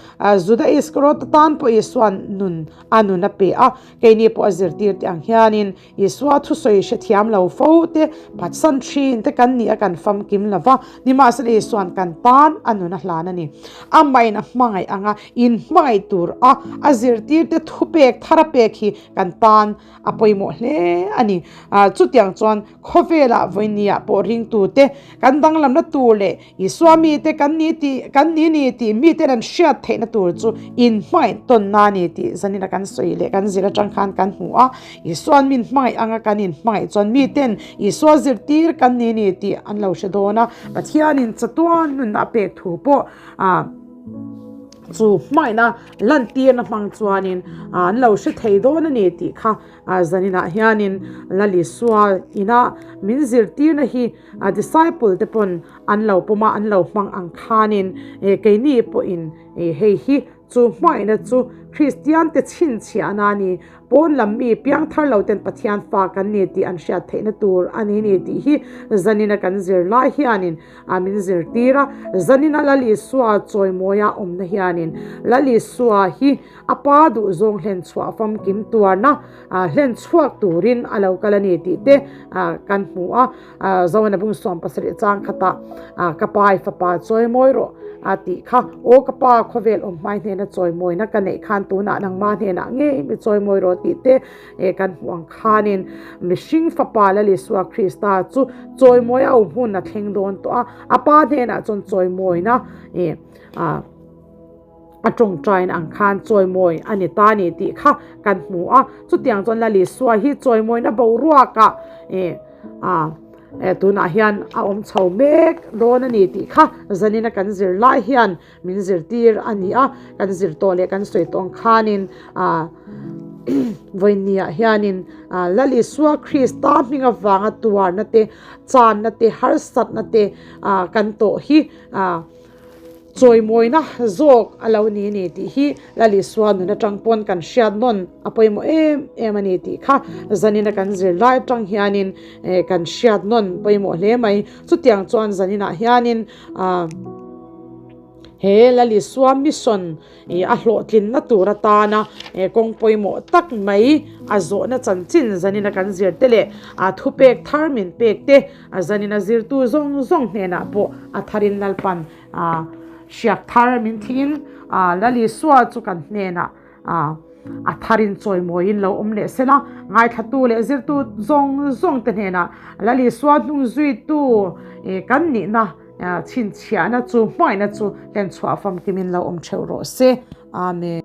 Juda Iskariot tan pawh Isua'n nun a nun a pe a. Keini pawh a zirtirte ang hianin Isua thusawi hrethiam lo fo te, phatsan thin te kan nih a kan famkim lo va, nimahsela Isua'n kan tan a nun a hlan a ni. Amahin a hmangaih anga inhmangaih tur a a zirtirte thupek thar a pek hi kan tan a pawimawh hle a ni. Chutiang chuan khawvelah vawinia pawh ringtute kan danglamna tur leh Isua mite kan ni tih kan ni ni tih miten an hriat theihna tur chu inhmangaih tawnna a ni tih zanina kan sawi leh kan zir atang khan kan hmu a. Isua'n min hmangaih anga kan inhmangaih chuan miten Isua zirtir kan ni ni tih an lo hre dawn a. Pathianin chatuan nunna a pek thu pawh ah chu hmangaihna lantirna hmang chuanin an lo hre thei dawn a ni tih kha zaninah hianin Lal Isua ina min zirtirna hi A disciple te pawn an lo pawm a, an lo hmang ang khanin keini pawhin hei hi chu hmangaihna chu Kristian te chhinchhiahna a ni, pawn lam mi piangthar lo ten Pathian fa kan ni tih an hriat theihna tur a ni ni tih hi zanina kan zir lai hianin min zirtir a. Zanina Lal Isua chawimawia awmna hianin Lal Isua hi a pa duhzawng hlenchhuah famkim tuarna hlen chhuak turin a lo kal a ni tih te kan hmu a. Zohana bung 70 chang khatah ka pa i fapa chawi mawi rawh a tih kha. Aw ka pa khawvel awm hmai hnena chawi mawina ka neih khan tunah nangmah hnenah ngei mi chawi mawi rawh tih te kan hmuh ang khanin mihring fapa Lal Isua Krista chu chawi mawi a awm hun a thleng dawn tawh a. A pa hnenah chuan chawi mawina A tawngtaina ang khan chawimawi a ni ta a ni tih kha kan hmu a. Chutiang chuan Lal Isua hi chawimawina boruakah ih ah tunah hian a awm chho mek dawn a ni tih kha zanina kan zir lai hian min zirtir a ni a. Kan zir tawh leh kan sawi tawh ang khanin ah vawinia hianin Lal Isua Krista hming avanga tuarna te, channa te, harsatna te ah kan tawh hi ah. Chawimawina zawk a lo ni ni tih hi Lal Isua nun atang pawn kan hriat nawn a pawimawh em em a ni tih kha zanina kan zir lai atang hianin kan hriat nawn pawimawh hle mai. Chutiang chuan zaninah hianin ah. He Lalisua mission a hlawhtlinna tur atana kawng pawimawh tak mai a zawhna chanchin zanina kan zir te leh a thupek thar min pek te zanina zirtu zawng zawng hnenah pawh a tharin Lalpan hriak thar min thiin Lalisua chu kan hnenah a tharin chawimawiin lo awm leh sela, ngaithlatu leh zirtu zawng zawng te hnenah Lalisua hnung zuitu kan nihna chhinchhiahna chu hmuaihna chu hlenchhuah famkimin lo awm theuh rawh se. Amen.